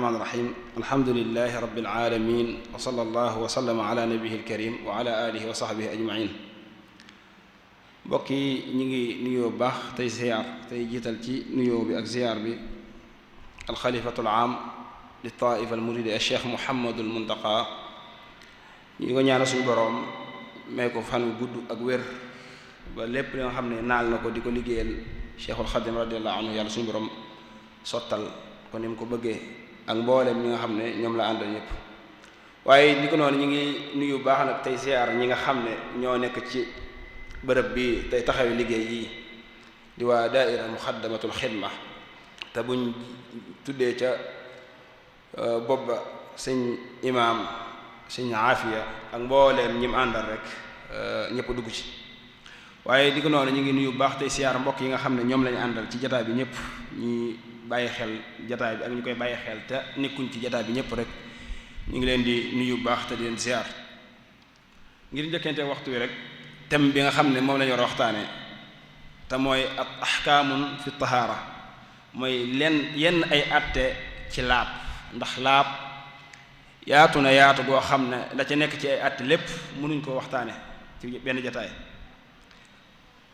rahmaani rahiim alhamdulillahi rabbil aalamiin wa sallallahu wa sallama ala nabiyil kariim wa ala alihi wa sahbihi ajmain. mbokk yi ñu ngi nuyoo baax tey ziyaar tey jiital ci nuyoo bi ak ziyaar bi alxalifatul aam li taifa al muridi al cheikh Muhammadul Muntaqa. ñu ngi ko ñaanal suñu boroom may ko fan wu gudd ak wér ba lépp li nga xam ne naal na ko di ko liggéeyal cheikhul xadim radiyallahu anhu yàlla suñu boroom sottal ko ni mu ko bëggee ak mboolem ñi nga xam ne ñoom la àndal ñëpp. waaye ni ko noonu ñu ngi nuyu baax nag tey ziyaar ñi nga xam ne ñoo nekk ci bërëb bi tey taxawi liggéey yi di waa daaira muxaddamatul xidma te buñ tuddee ca bopp ba sëñ imaam sëñ aafiya ak mbooleem ñi mu àndal rek ñëpp dugg ci. waaye di ko noonu ñu ngi nuyu baax tey ziyaar mbokk yi nga xam ne ñoom lañu àndal ci jataay bi ñëpp ñi bàyyi xel jataay bi ak ñu koy bàyyi xel te nekkuñ ci jataay bi ñëpp rek ñu ngi leen di nuyu baax te di leen ziyaar. ngir njëkkante waxtu wi rek thème bi nga xam ne moom la ñu war a waxtaanee te mooy at ahkaamun fi tahaara mooy yenn ay atte ci laab. ndax laab yaatu na yaatu goo xam ne la ca nekk ci ay atte lépp mënuñ koo waxtaane ci benn jataay.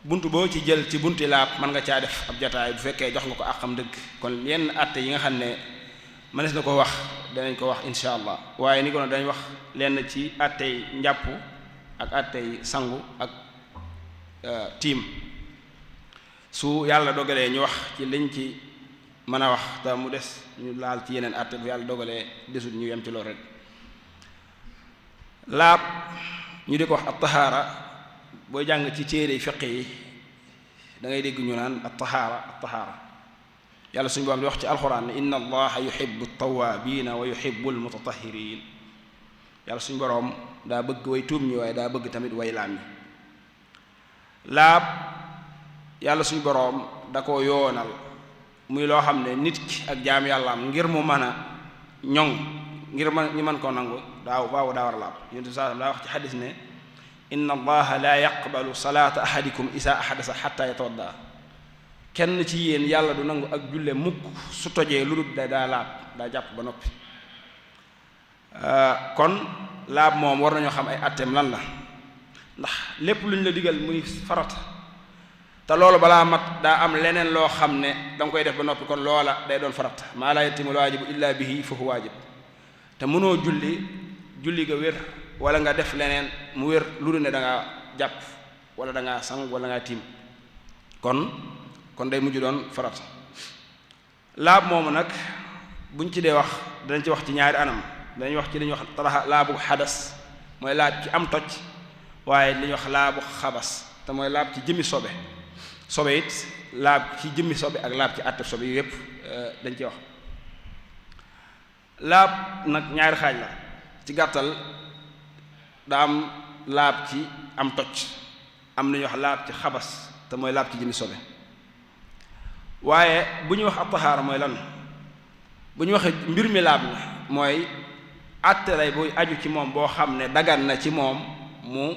bunt boo ci jël ci bunti laab mën nga caa def ab jataay bu fekkee jox nga ko àqam dëgg. kon yenn atte yi nga xam ne mënees na ko wax danañ ko wax insha allah. waaye ni ko dañ wax lenn ci attey njàpp ak attey sangu ak tiim su yàlla dogalee ñu wax ci liñ ci mën a wax te mu des ñu laal ci yeneen atte bu yàlla dogalee desut ñu yem ci loolu rek. laab ñu di ko wax at-tahaara booy jàng ci téere fiqh yi da ngay dégg ñu naan at-tahaara yàlla suñu borom di wax ci alxuraan ne inna allaha yuhibbu at-tawwaabiina wa yuhibbu al-mutatahhiriin. yàlla suñu borom daa bëgg way tuub ñi waaye daa bëgg tamit way laam ñi. laab yàlla suñu borom da ko yoonal muy loo xam ne nit ki ak jaam yàllaam ngir mu mën a ñoŋ ngir ñu mën koo nangu daa war a laab. yonent bi daa wax ci xadis ne inna allaha la yaqbalu salaata ahadikum isa ahadasa xatta yatawadda. kenn ci yéen yàlla du nangu ak julle mukk su tojee lu dul daa laab daa jàpp ba noppi. kon laab moom war nañoo xam ay atteem lan la ndax lépp lu ñu la digal muy farata te loolu balaa mat daa am leneen loo xam ne danga koy def ba noppi kon loola day doon farata maa laa yatimul waajibu illa bihi fa huwa waajib. te mënoo julli ga wér wala nga def leneen mu wér lu dul ne da ngaa jàpp wala da ngaa sang wala da ngaa tiim kon day mujj doon farata. laab moomu nag buñ ci dee wax danañ ci wax ci ñaari anam. dañuy wax ci li ñuy wax talaxa laabu xadas mooy laab ci am toj waaye li ñuy wax laabu xabas te mooy laab ci jëmmi sobe it laab ci jëmmi sobe ak laab ci àtte sobe yu yépp dañ ci wax. laab nag ñaari xaaj la ci gàttal daa am laab ci am toj am li ñuy wax laab ci xabas te mooy laab ci jëmmi sobe. waaye bu ñuy wax at-tahaara mooy lan bu ñu waxee mbir mi laab la mooy àtte lay buy aju ci moom boo xam ne dagan na ci moom mu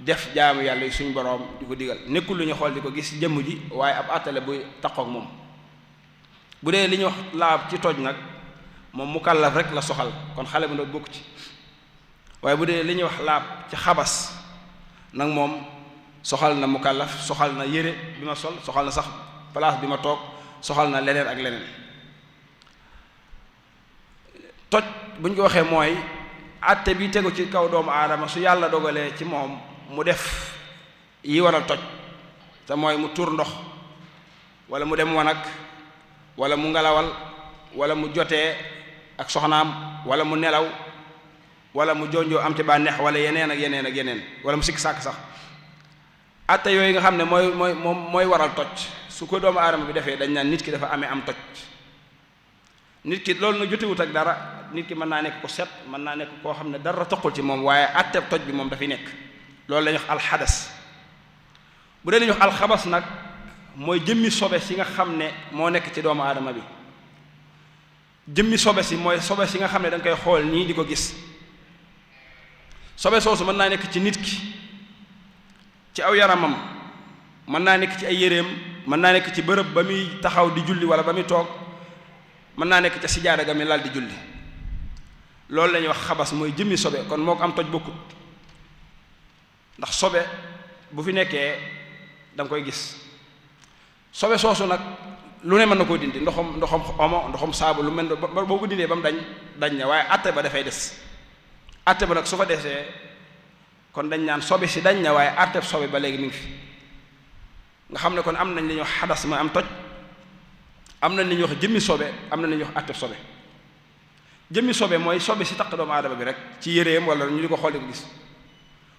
def jaamu yàlla yi suñu boroom di ko digal nekkul lu ñu xool di ko gis jëmm ji waaye ab àtte la buy taqook moom. bu dee li ñuy wax laab ci toj nag moom mukallaf rek la soxal kon xale bu ndaw bokk ci. waaye bu dee li ñuy wax laab ci xabas nag moom soxal na mukallaf soxal na yére bi ma sol soxal na sax place bi ma toog soxal na leneen ak leneen. toj bu ñu ko waxee mooy àtte bi tegu ci kaw doomu aadama su yàlla dogalee ci moom mu def yi waral toj te mooy mu tuur ndox wala mu dem wanag wala mu ngelawal wala mu jotee ak soxnaam wala mu nelaw wala mu jonjoo am ci bànneex wala yeneen ak yeneen ak yeneen wala mu sikk sàkk sax. àtte yooyu nga xam ne mooy waral toj su ko doomu aadama bi defee dañ naan nit ki dafa amee am toj. nit ki loolu na jotewut ak dara nit ki mën naa nekk ko set mën naa nekk koo xam ne dara toqul ci moom waaye àtte toj bi moom dafay nekk loolu la ñuy wax alxadas. bu dee la ñuy wax alxabas nag mooy jëmmi sobe si nga xam ne moo nekk ci doomu aadama bi. jëmmi sobe si mooy sobe si nga xam ne da nga koy xool nii di ko gis. sobe soosu mën naa nekk ci nit ki ci aw yaramam mën naa nekk ci ay yéreem mën naa nekk ci bërëb ba muy taxaw di julli wala ba muy toog mën naa nekk ca sijaada ga mi lal di julli loolu la ñuy wax xabas mooy jëmmi sobe kon moo ko am toj bokkut ndax sobe bu fi nekkee da nga koy gis sobe soosu nag lu ne mën na koo dindi ndoxam omo ndoxam saabu lu mel boo ko dindee ba mu dañ na waaye atte ba dafay des atte ba nag su fa desee kon dañ naan sobe si dañ na waaye atte sobe ba léegi mi ngi fi nga xam ne kon am nañ li ñuy wax xadas mooy am toj am nañ li ñuy wax jëmmi sobe am nañ li ñuy wax atte sobe jëmmi sobe mooy sobe si taq doomu aadama bi rek ci yéreem wala ñu di ko xool di ko gis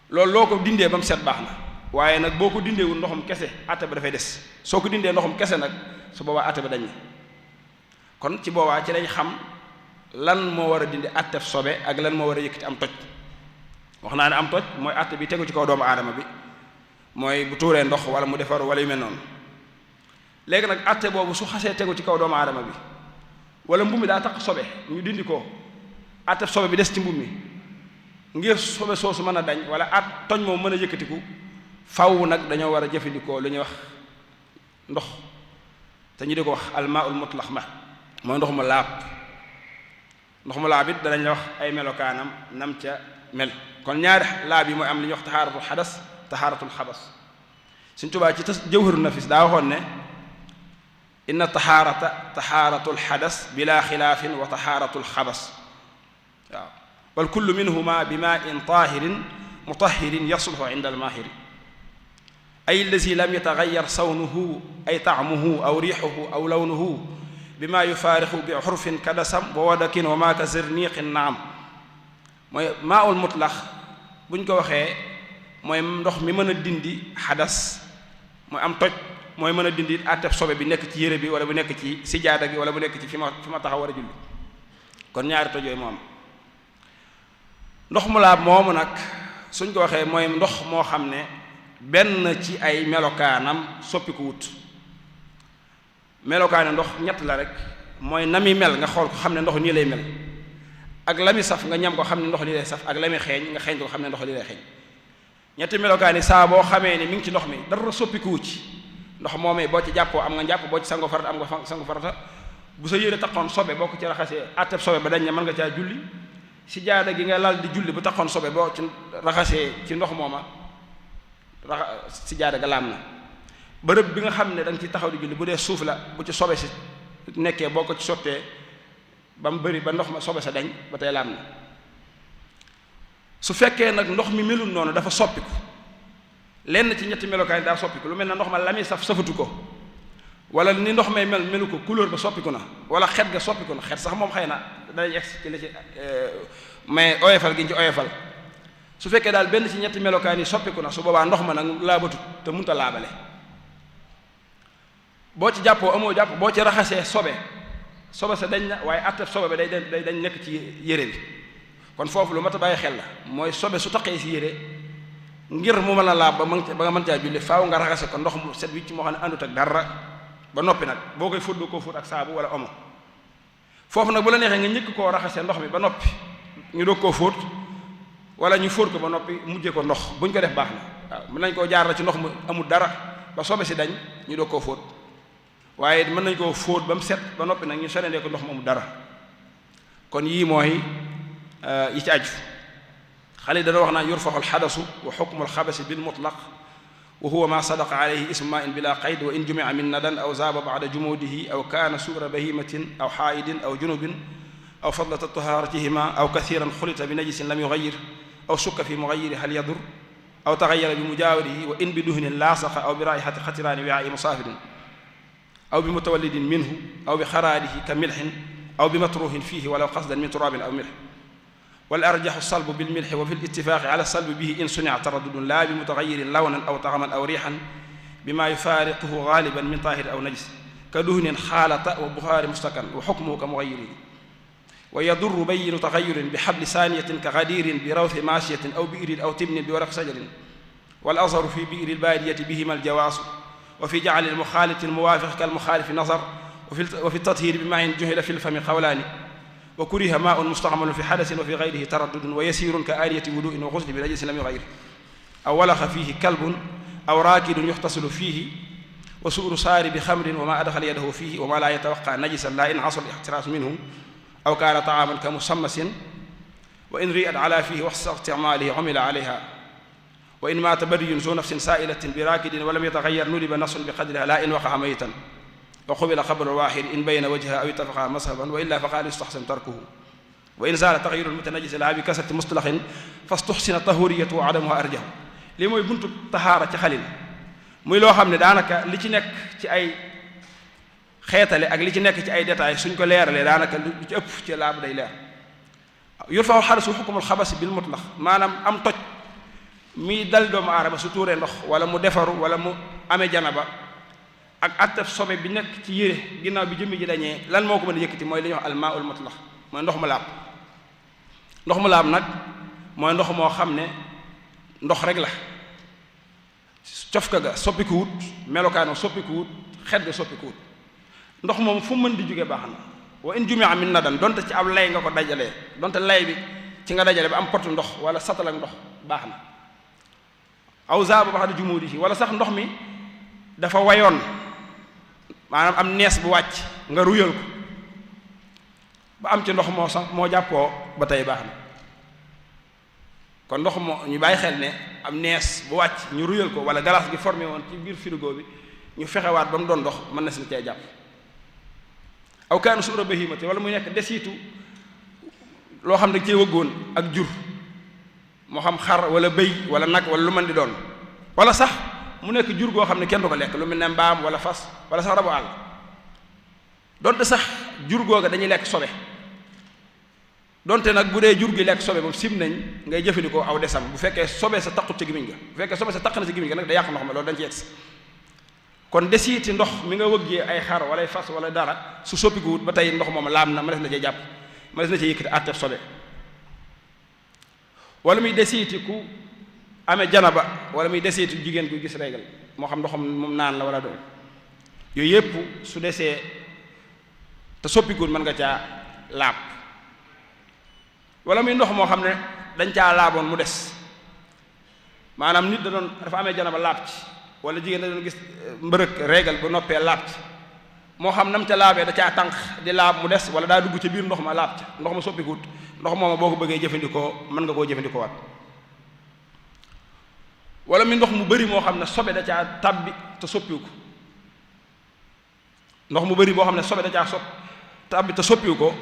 loolu loo ko dindee ba mu set baax na waaye nag boo ko dindeewul ndoxum kese atte ba dafay des soo ko dindee ndoxum kese nag su boobaa atte ba dañ na kon ci boobaa ci lañ xam lan moo war a dindi atte sobe ak lan moo war a yëkkati am toj wax naa ne am toj mooy atte bi tegu ci kaw doomu aadama bi mooy bu tuuree ndox wala mu defar wala yu mel noonu léegi nag atte boobu su xasee tegu ci kaw doomu aadama bi wala mbubb mi daa tax sobe ñu dindi ko atte sobe bi des ci mbubb mi ngir sobe soosu mën a dañ wala at toñ moom mën a yëkkatiku faw nag dañoo war a jëfandikoo lu ñuy wax ndox te ñu di ko wax almaul mutlaq ma mooy ndox mu laab ndox mu laab it danañ la wax ay melokaanam nam ca mel kon ñaari laab yi mooy am li ñuy wax taxaaratul xadas taxaaratul xabas Sëriñ Tuubaa ci jawharu nafis daa waxoon ne inna taxaaratul xadas bila xilaafin wa taxaaratul xabas waaw bal kullu minhuma bi maa in taahirin mutahirin yasluhu inda almaahiri ay allazi lam yataxayyar sawnuhu ay taamuhu aw riixuhu aw lawnuhu bi maa yufaarixu bi xurfin kadasam wa wadakin wa maa ka zirniqin naam mooy maa ul mutlaq bu ñu ko waxee mooy ndox mi mën a dindi xadas mooy am toj mooy mën a dindi àtteb sobe bi nekk ci yére bi wala bu nekk ci sijaada gi wala bu nekk ci fi ma taxaw war a julli kon ñaari toj yooyu moo am ndox mu laab moomu nag suñ ko waxee mooy ndox moo xam ne benn ci ay melokaanam soppiku wut melokaane ndox ñett la rek mooy na mi mel nga xool ko xam ne ndox nii lay mel ak la mi saf nga ñam ko xam ne ndox lii lay saf ak la mi xeeñ nga xeeñ ko xam ne ndox lii lay xeeñ ñetti melokaani saa boo xamee ne mi ngi ci ndox mi dara soppiku wut ci ndox moomee boo ci jàppoo am nga njàpp boo ci sango farata am nga sango farata bu sa yére taxoon sobe boo ko ci raxasee àtteb sobe ba dañ ne mën nga caa julli si jaada gi nga lal di julli bu taxoon sobe boo ci raxasee ci ndox mooma si jaada ga laam na bërëb bi nga xam ne da nga ci taxaw di julli bu dee suuf la bu ci sobe si nekkee boo ko ci sottee ba mu bëri ba ndox ma sobe sa dañ ba tey laam na su fekkee nag ndox mi melul noonu dafa soppiku lenn ci ñetti melokaan daa soppiku lu mel ne ndox ma la muy safatu ko wala ni ndox may melu ko couleur ba soppiku na wala xet ga soppiku na xet sax moom xëy na danañ egg ci la ci mais oyofal gi ñu ci oyofal su fekkee daal benn ci ñetti melokaan yi soppiku na su boobaa ndox ma nag laabatut te munta laabale boo ci jàppoo amoo jàpp boo ci raxasee sobe sa dañ na waaye attef sobe ba day dañ nekk ci yére bi kon foofu lu mat a bàyyi xel la mooy sobe su taqee si yére ngir mu mën a laab ba nga mën caa julli faaw nga raxase ko ndox mu set wicc moo xam ne àndut ak dara ba noppi nag boo koy fóot doo koo fóot ak saabu wala omo foofu nag bu la neexee nga ñëkk koo raxasee ndox mi ba noppi ñu doog koo fóot wala ñu fóot ko ba noppi mujjee ko ndox buñ ko def baax na waaw mën nañ koo jaar la ci ndox mu amul dara ba sobe si dañ ñu doog koo fóot waaye mën nañ koo fóot ba mu set ba noppi nag ñu senendee ko ndox mu amul dara kon yii mooy yi ci aju xale dana wax naa yurfaxu alxadasu wa xukmu alxabasi bil mutlaq wa huwa ma sadaqa alayhi ismu ma in bila qayd wa in jumia min nadan aw zaaba bada jumudihi aw kaana suura bahimatin aw xaayidin aw junubin aw fadlata taharatihima aw kathiran xulita bi najisin lam yugayir aw sukka fi mugayiri hal yadur aw taxayara bi mujaawirihi wa in bi duhnin laasaqa aw bi raihati xatiraani wiaai musaafirin aw bi mutawallidin minhu aw bi xaraadihi ka milxin aw bi matruhin fiihi walaw qasdan min turaabin aw milx wal arjaxu salbu bil milxi wa fi littifaaqi ala salbi bihi in sunia taraddudun laa bi mutaxayirin lawnan aw taxaman aw riixan bima yufaariquhu gaaliban min taahir aw najis ka duhnin xaalata wa buxaari mustakan wa xukmuhu ka mugayirihi wa yadurru bayinu taxayurin bi xabli saaniyatin ka gadiirin bi rawthi maasiyatin aw biirin aw tibnin bi waraq sajarin wal azharu fi biiri lbaadiyati bihima aljawaasu wa fi jacli almuxaaliti almuwaafiq kalmuxaalifi nazar wa fi tathiiri bi maain juhila fi lfami qawlaani wa kuriha maaun mustacmalun fi xadasin wa fi gayrihi taraddudun wa yasirun ka aaniyati wuduin wa xusli bi najisin lam yugayir aw walaxa fiihi kalbun aw raakidun yuxtasilu fiihi wa suuru saari bi xamrin wa ma adxala yadahu fihi wa ma la yatawaqa najisan la in asal ixtiraas minhu aw kaana taaman ka musammasin wa in ri'at ala fihi waxsa isticmaalihi umila alayha wa in maata bariyun zu nafsin saailatin bi raakidin wa lam yataxayyar nudiba nafsun bi qadriha la in waqa'a maytan wa qubila qabru alwaahid in bayna wajhaha aw ittafaqa mazhaban wa illa faqaala yustaxsan tarkuhu wa in zaala taxayyuru almutanajjis laha bi kasrati mustalaxin fastuxsina tahuriyatu wa adamuha arjahu lii mooy buntu taxaara ci xalil muy loo xam ne daanaka li ci nekk ci ay xeetale ak li ci nekk ci ay détails suñ ko leeralee daanaka lu ci ëpp ci laab day leer yurfa'u xarasu xukumul xabasi bil mutlaq maanaam am toj mi dal doomu aadama su tuuree ndox wala mu defaru wala mu amee janaba ak attef sobe bi nekk ci yére ginnaaw bi jëmmi ji dañee lan moo ko mën a yëkkati mooy li ñuy wax almaa'ul mutlaq mooy ndox mu laab ndox mu laab nag mooy ndox moo xam ne ndox rek la cofka ga soppikuwut melokaano soppikuwut xet ga soppikuwut ndox moom fu mën di jóge baax na wa in jumi'a min nadan donte ci ab lay nga ko dajalee donte lay bi ci nga dajale ba am potu ndox wala satal ak ndox baax na aw zaaba ba xam ne jumuudi ci wala sax ndox mi dafa wayoon maanaam am nees bu wàcc nga ruyal ko ba am ci ndox moo sax moo jàppoo ba tey baax na kon ndox moo ñu bàyyi xel ne am nees bu wàcc ñu ruyal ko wala glace gi formé woon ci biir frigo bi ñu fexewaat ba mu doon ndox mën na si cee jàpp aw kaanu suura bahimati wala muy nekk desitu loo xam ne cee wëggoon ak jur moo xam xar wala bëy wala nag wala lu mën di doon wala sax mu nekk jur goo xam ne kenn du ko lekk lu mel ne mbaam wala fas wala sax rabu àll donte sax jur googa dañuy lekk sobe donte nag bu dee jur gi lekk sobe moom sim nañ ngay jëfandikoo aw desam bu fekkee sobe sa taqut ci gimiñ ga bu fekkee sobe sa taq na ci gimiñ ga nag day yàq ndox ma loolu dañ ci yegsi kon desiiti ndox mi nga wëggee ay xar wala ay fas wala dara su soppikuwut ba tey ndox moom laam na ma des na cee jàpp ma des na cee yëkkati àtteb sobe wala muy desiiti ku amee janaba wala muy desiiti jigéen gu gis régal moo xam ndoxam moom naan la wala doon yooyu yépp su desee te soppikuwut mën nga caa laab wala muy ndox moo xam ne dañ caa laaboon mu des maanaam nit dafa amee janaba laab ci wala jigéen da doon gis mbërëg régal ba noppee laab ci moo xam nam ca laabee da caa tànq di laab mu des wala daa dugg ca biir ndox ma laab ca ndox ma soppikuwut ndox mooma boo ko bëggee jëfandikoo mën nga koo jëfandikoo waat wala mi ndox mu bari moo xam ne sobe da caa tabbi te soppiwu ko ndox mu bari boo xam ne sobe da caa tabbi te soppiwu ko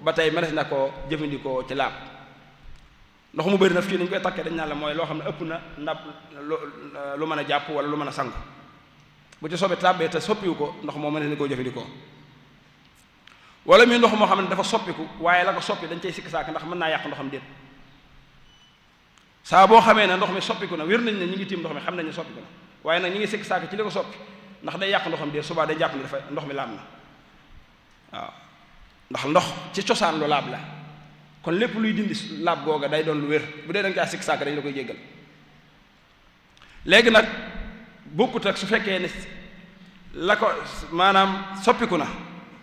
ba tey mënees na koo jëfandikoo ci laab ndox mu bari na fii dañ koy takkee dañ naan la mooy loo xam ne ëpp na ndab lu mën a jàpp wala lu mën a sangu bu ci sobe tàbbee te soppiwu ko ndox moo mënees na koo jëfandikoo wala muy ndox moo xam ne dafa soppiku waaye la ko soppi dañ cay sikk saak ndax mën naa yàq ndoxam déet saa boo xamee ne ndox mi soppiku na wér nañ ne ñi ngi tiim ndox mi xam nañ ne soppiku na waaye nag ñi ngi sikk saak ci li ko soppi ndax day yàq ndoxam déet subaa day jàpp ne dafa ndox mi laab na waaw ndax ndox ci cosaan lu laab la kon lépp luy dindi laab googa day doon lu wér bu dee da nga caa sikk saak dañ la koy jéggal léegi nag bokkut ak su fekkee ne la ko maanaam soppiku na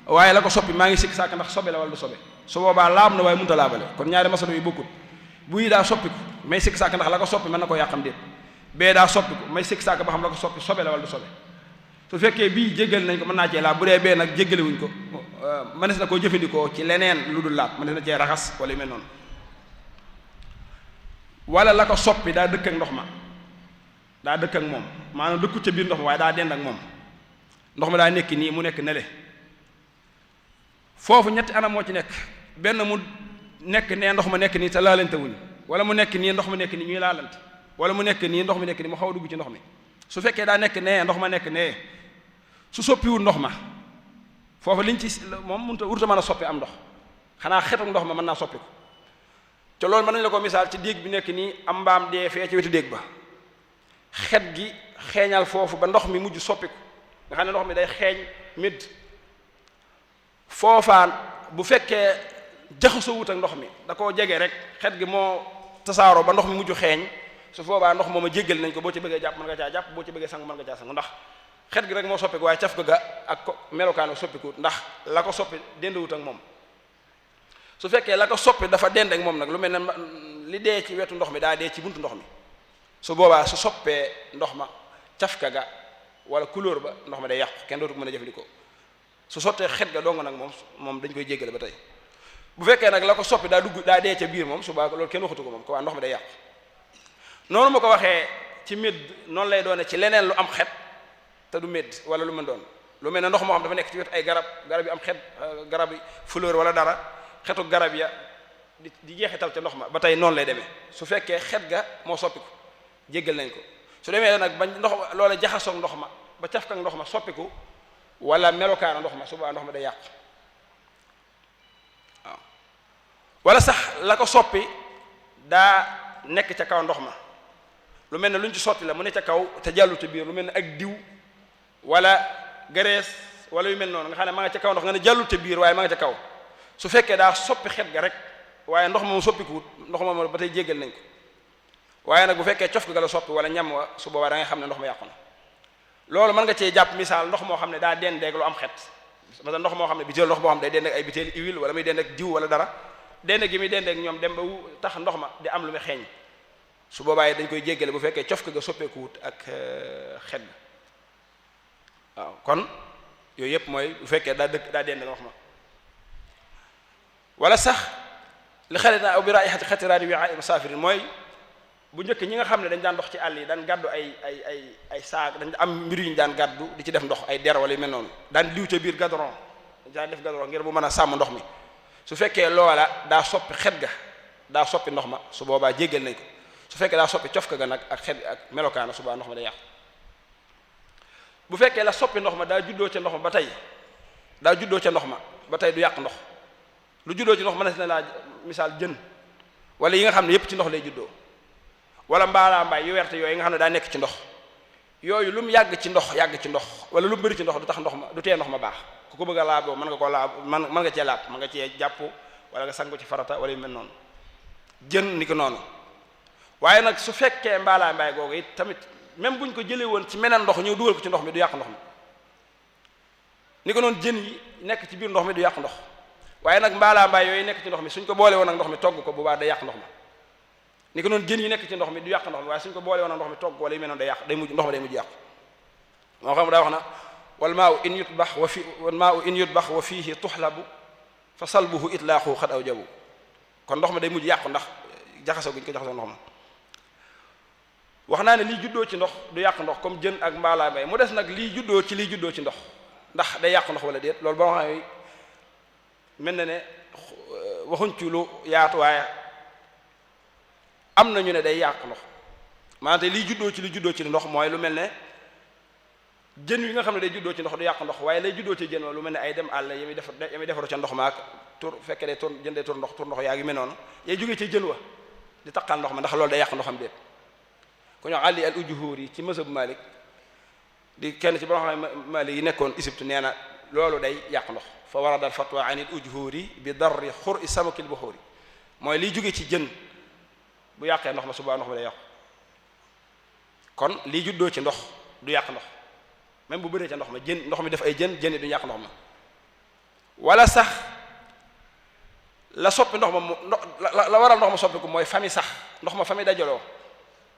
waaye la ko soppi maa ngi sikk saak ndax sobe la wala du sobe su boobaa laab na waaye mënta laabale kon ñaari masala yu bokkut buy daa soppiku may sikk saak ndax la ko soppi mën na koo yàqam déet bee daa soppiku may sikk saak ba xam la ko soppi sobe la wala du sobe su fekkee bii jéggal nañ ko mën naa cee laab bu dee bee nag jéggalewuñ ko mënees na koo jëfandikoo ci leneen lu dul laab mënees na cee raxas wala yu mel noonu wala la ko soppi daa dëkk ak ndox ma daa dëkk ak moom maanaam dëkkut ca biir ndox ma waaye daa dend ak moom ndox ma daa nekk nii mu nekk nele foofu ñetti anam moo ci nekk benn mu nekk nee ndox ma nekk nii te laalante wuñ wala mu nekk nii ndox ma nekk nii ñuy laalante wala mu nekk nii ndox mi nekk nii mu xaw a dugg ci ndox mi su fekkee daa nekk nee ndox ma nekk nee su soppiwul ndox ma foofu liñ ci moom mënut a wurta mën a soppi am ndox xanaa xetuk ndox ma mën naa soppi ko te loolu mën nañu la ko misaal ci déeg bi nekk nii am mbaam dee fee ci wetu déeg ba xet gi xeeñal foofu ba ndox mi mujj soppiku nga xam ne ndox mi day xeeñ médd foofaan bu fekkee jaxasoo wut ak ndox mi da koo jege rek xet gi moo tasaaroo ba ndox mi mujj xeeñ su boobaa ndox mooma jéggal nañ ko boo ci bëggee jàpp mën nga caa jàpp boo ci bëggee sangu mën nga caa sangu ndax xet gi rek moo soppiku waaye caf ga ak ko melokaanu soppiku ndax la ko soppi dendwut ak moom su fekkee la ko soppi dafa dend ak moom nag lu mel ne li dee ci wetu ndox mi daa dee ci buntu ndox mi su boobaa su soppee ndox ma cafka ga wala couleur ba ndox ma day yàqu kenn dootu ko mën a jëfandikoo su sottee xet ga dong nag moom dañ koy jéggale ba tey bu fekkee nag la ko soppi daa dee ca biir moom suba loolu kenn waxatu ko moom ko waa ndox mi day yàqu noonu ma ko waxee ci médd noonu lay doone ci leneen lu am xet te du médd wala lu mën doon lu mel ne ndox moo xam dafa nekk ci wet ay garab yi am xet garab yi fleur wala dara xetu garab ya di jeexital ca ndox ma ba tey noonu lay demee su fekkee xet ga moo soppiku jéggal nañ ko su demee nag ba ndox loola jaxasoog ndox ma ba cafka ndox ma soppiku wala melokaana ndox ma suba ndox ma day yàq waaw wala sax la ko soppi daa nekk ca kaw ndox ma lu mel ne lu ñu ci sotti la mu ne ca kaw te jàllu te biir lu mel ne ak diw wala graisse wala yu mel noonu nga xam ne ma nga ca kaw ndox nga ne jàllu te biir waaye ma nga ca kaw su fekkee daa soppi xet ga rek waaye ndox moom soppikuwut ndox moom ba tey jéggal nañ ko waaye nag bu fekkee cof ga la soppi wala ñam wa su boobaa da nga xam ne ndox ma yàqu na loolu mën nga cee jàpp misaal ndox moo xam ne daa dendeeg lu am xet parce que ndox moo xam ne bitéel ndox boo xam ne day dendeeg ay bitéel huile wala muy dendeeg diw wala dara dende gi muy dendeeg ñoom dem ba tax ndox ma di am lu muy xeeñ su boobaa yi dañ koy jéggale bu fekkee cof ga soppeekuwut ak xet ga waaw kon yooyu yëpp mooy bu fekkee daa dendeeg ndox ma wala sax li xale naa aw bi raihati xatiraani wi musaafirin mooy bu njëkk ñi nga xam ne dañ daan dox ci àll yi daan gàddu ay saag dañ am mbir yu ñu daan gàddu di ci def ndox ay der wala yu mel noonu daan liw ca biir gadron daan def gadron ngir bu mën a sàmm ndox mi su fekkee loola daa soppi xet ga daa soppi ndox ma su boobaa jéggal nañ ko su fekkee daa soppi cofka ga nag ak xet ak melokaana su boobaa ndox ma day yàqu bu fekkee la soppi ndox ma daa juddoo ca ndox ma ba tey du yàq ndox lu juddoo ci ndox mën na laa misaal jën wala yi nga xam ne yépp ci ndox lay juddoo wala mbaalaa mbaay yu werte yooyu nga xam ne daa nekk ci ndox yooyu lu mu yàgg ci ndox wala lu mu bëri ci ndox du tax ndox ma du tee ndox ma baax ku ko bëgg a laaboo mën nga koo laab mën nga cee laab mën nga cee jàpp wala nga sangu ci farata wala yu mel noonu jën ni ko noonu waaye nag su fekkee mbaalaa mbaay googu it tamit même buñ ko jëlee woon ci meneen ndox ñëw dugal ko ci ndox mi du yàq ndox mi ni ko noonu jën yi nekk ci biir ndox mi du yàq ndox waaye nag mbaalaa mbaay yooyu nekk ci ndox mi suñ ko boole woon ak ndox mi togg ko bu baax day yàq ndox ma ni ko noonu jën yi nekk ci ndox mi du yàq ndox mi waaye suñ ko boole woon ak ndox mi togg ko wala yu mel noonu day yàq day mujj ndox ma day mujj yàq moo xam daa wax na wal maa'u in yutbax wa fiihi tuxlabu fa salbuhu itlaaxu xad aw jabu kon ndox ma day mujj yàqu ndax jaxasoo guñ ko jaxasoo ndox ma wax naa ne lii juddoo ci ndox du yàq ndox comme jën ak mbaalaa mbaay mu des nag lii juddoo ci ndox ndax day yàq ndox wala déet loolu boo xam ne mel na ne waxuñ ci lu yaatu waaye am na ñu ne day yàq ndox maanaam te liy juddoo ci ndox mooy lu mel ne jën yi nga xam ne day juddoo ci ndox du yàq ndox waaye lay juddoo ci jën lu mel ne ay dem àll yami defaru ca ndox ma ak tur fekkee day jën day tur ndox yaa ngi mel noonu yay jógee ci jën wa di taqal ndox ma ndax loolu day yàq ndoxam déet ku ñu àlli al ujuhur yi ci mazhab Malik di kenn ci borom xam Malik yi nekkoon Égypte nee na loolu day yàq ndox fa warada al fatwa an il ujhuri bi darri xur i samakil buxuri mooy liy jóge ci jën bu yàqee ndox ma subaa ndox ma day yàqu kon liy juddoo ci ndox du yàq ndox même bu bëree ca ndox ma ndox mi def ay jën yi du yàq ndox ma wala sax la soppi ndox ma la waral ndox ma soppiku mooy fami sax ndox ma fami dajaloo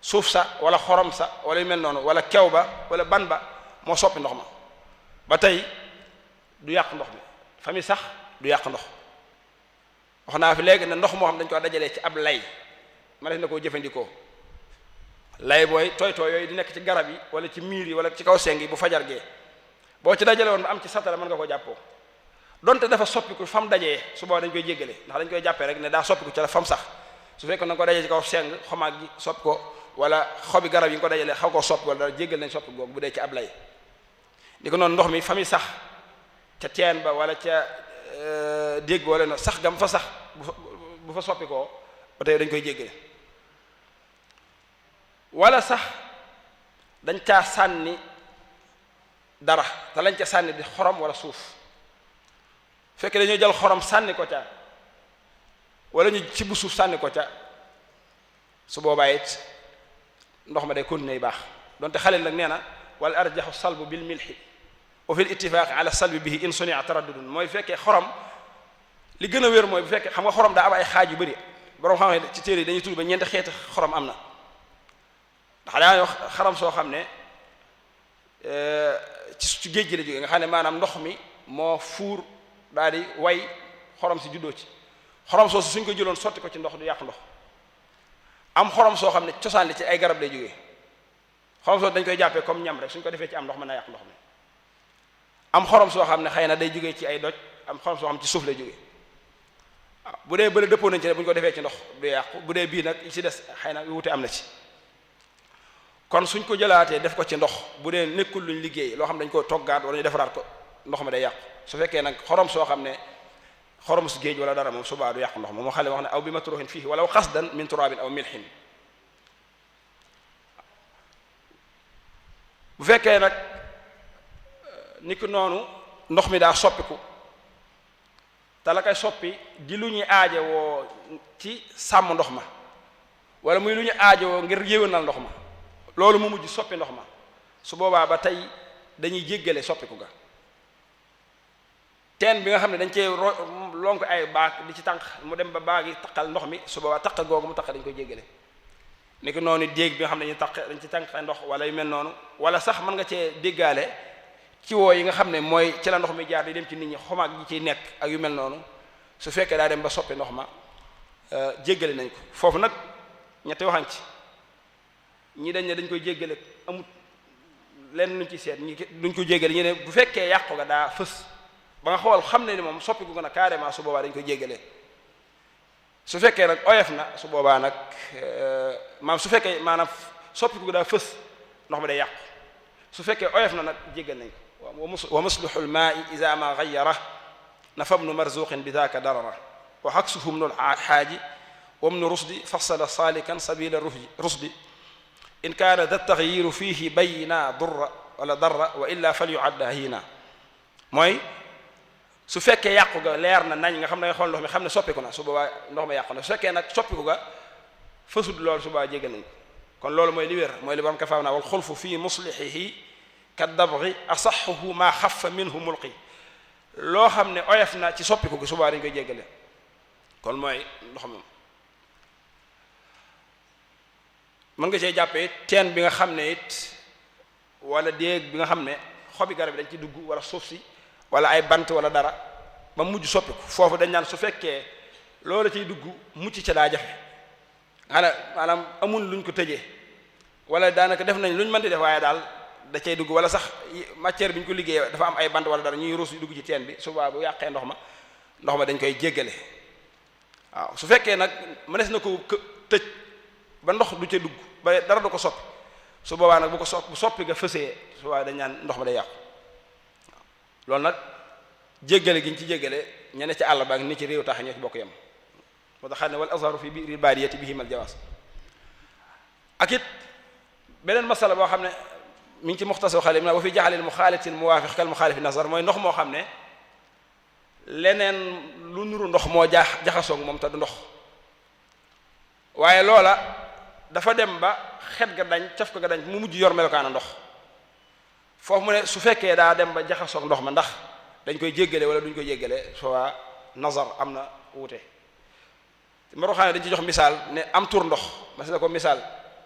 suuf sa wala xorom sa wala yu mel noonu wala kew ba wala ban ba moo soppi ndox ma ba tey du yàq ndox mi fami sax du yàq ndox wax naa fi léegi ne ndox moo xam dañ ko dajalee ci ab lay ma def na koo jëfandikoo lay booy tooy yooyu di nekk ci garab yi wala ci miir yi wala ci kaw seng yi bu fajar gee boo ci dajale woon ba am ci satala mën nga ko jàppoo donte dafa soppiku fam dajee su booba dañ koy jéggale ndax dañ koy jàppee rek ne daa soppiku ci la fam sax su fekkoon na nga ko dajee ci kaw seng xomaag gi soppi ko wala xobi garab yi nga ko dajalee xaw koo soppi wala dara jéggal nañ soppi googu bu dee ci ab lay di ko noonu ndox mi fami sax ca teen ba wala ca dégg wala no sax gam fa sax bu fa soppi koo ba tey dañ koy jéggale wala sax dañ caa sànni dara te lañ ca sànni di xorom wala suuf fekkee dañoo jël xorom sànni ko ca wala ñu ci bu suuf sànni ko ca su boobaa it ndox ma day continuer baax donte xalil nag nee na wala arjaxu salbu bil milhi wa fil ittifaq ala salbi bihi in sunia taraddudun mooy fekkee xorom li gën a wér mooy bu fekkee xam nga xorom daa am ay xaaj yu bëri borom xam ne ci téere yi dañuy tudd ba ñeenti xeeti xorom am na ndax daa wax xaram soo xam ne ci géej gi la jógee nga xam ne maanaam ndox mi moo fuur daal di way xorom si juddoo ci xorom soosu suñ ko jëloon sotti ko ci ndox du yàq ndox am xorom soo xam ne cosaan li ci ay garab lay jógee xorom soosu dañ koy jàppee comme ñam rek suñ ko defee ci am ndox mën na yàq ndox mi am xorom soo xam ne xëy na day jógee ci ay doj am xorom soo xam ci suuf lay jógee waaw bu dee bële dëppoo nañ ci ne bu ñu ko defee ci ndox du yàqu bu dee bii nag yi ci des xëy na wute am na ci kon suñ ko jëlaatee def ko ci ndox bu dee nekkul luñ liggéey loo xam dañ ko toggaat wala ñu defaraat ko ndox mi day yàqu su fekkee nag xorom soo xam ne xorom su géej wala dara moom subaa du yàqu ndox moom moo xale wax ne aw bi matruhin fiihi walaw xasdan min turabin aw milhin bu fekkee nag ni ki noonu ndox mi daa soppiku te la koy soppi di lu ñuy aajowoo ci sàmm ndox ma wala muy lu ñu aajowoo ngir yéwénal ndox ma loolu mu mujj soppi ndox ma su boobaa ba tey dañuy jéggale soppiku ga teen bi nga xam ne dañ cee lonk ay baag di ci tànq mu dem ba baag yi taqal ndox mi su boobaa taq googu mu taq dañ koy jéggale ni ko noonu déeg bi nga xam ne dañ ci tànq ndox wala yu mel noonu wala sax mën nga cee déggaale ci woo yi nga xam ne mooy ci la ndox mi jaar di dem ci nit ñi xomaag yi ciy nekk ak yu mel noonu su fekkee daa dem ba soppi ndox ma jéggale nañ ko foofu nag ñetti waxañ ci ñi dañ ne dañ koy jéggale amut lenn luñ ci seet ñi duñ ko jéggale ñu ne bu fekkee yàqu ga daa fës ba nga xool xam ne ni moom soppi gu na carrément su boobaa dañ koy jéggalee su fekkee nag oyof na su boobaa nag maanaam su fekkee maanaam soppi gu daa fës ndox mi day yàqu su fekkee oyof na nag jéggal nañ ko wa muslihu lmaai ida ma gayara nafa bnu marzuqin bi daaka darara wa xaksuhu bnu lxaaji wa bnu rusdi fasala salikan sabila rusdi in kaana da taxyiru fihi bayina durra wala darra wa illa fal yuadda hiina mooy su fekkee yàqu ga leer na nañ nga xam ne nga xool ndox mi xam ne soppiku na su boobaa ndox mi yàqu na su fekkee nag soppiku ga fësud loolu su boobaa jéggal nañ ko kon loolu mooy li wér mooy li borom ka faaw naa wal xulfu fii muslihihi ka dabri asaxuhu maa xafa minhu mulqi loo xam ne oyof na ci soppiku gi su boobaa dañ koy jéggale kon mooy ndox moom mën nga cee jàppee teen bi nga xam ne it wala déeg bi nga xam ne xobi garab yi dañ ci dugg wala suuf si wala ay bant wala dara ba mujj soppiku foofu dañ naan su fekkee loolu ciy dugg mucc ca daa jafe maanaam amul luñ ko tëjee wala daanaka def nañ luñ mën di def waaye daal da cay dugg wala sax matière bi ñu ko liggéeyee dafa am ay bant wala dara ñuy ruus yu dugg ci teen bi suba bu yàqee ndox ma dañ koy jéggale waaw su fekkee nag mënees na ko tëj ba ndox du ca dugg ba dara du ko soppi su boobaa nag bu soppi nga fësee su boobaa dañ naan ndox ma day yàqu loolu nag jéggale gi ñu ci jéggale ñene ci àll ba ak ni ci réew tax ñoo ci bokk yem moo tax xam ne wal azharu fi bi'ril baadiyati bihimal jawaaz ak it beneen masala boo xam ne mi ngi ci muxtasar xale mi wa fi jaxalil muxaalitil muwaafiq kal muxaalifi nazar mooy ndox moo xam ne leneen lu nuru ndox moo jaxasoog moom te du ndox waaye loola dafa dem ba xet ga dañ caf ko ga dañ mu mujj yor melokaana ndox foofu mu ne su fekkee daa dem ba jaxasoog ndox ma ndax dañ koy jéggale wala duñ koy jéggale soit nazar am na wuute maro xam ne dañ ci jox misaal ne am tur ndox mas na ko misaal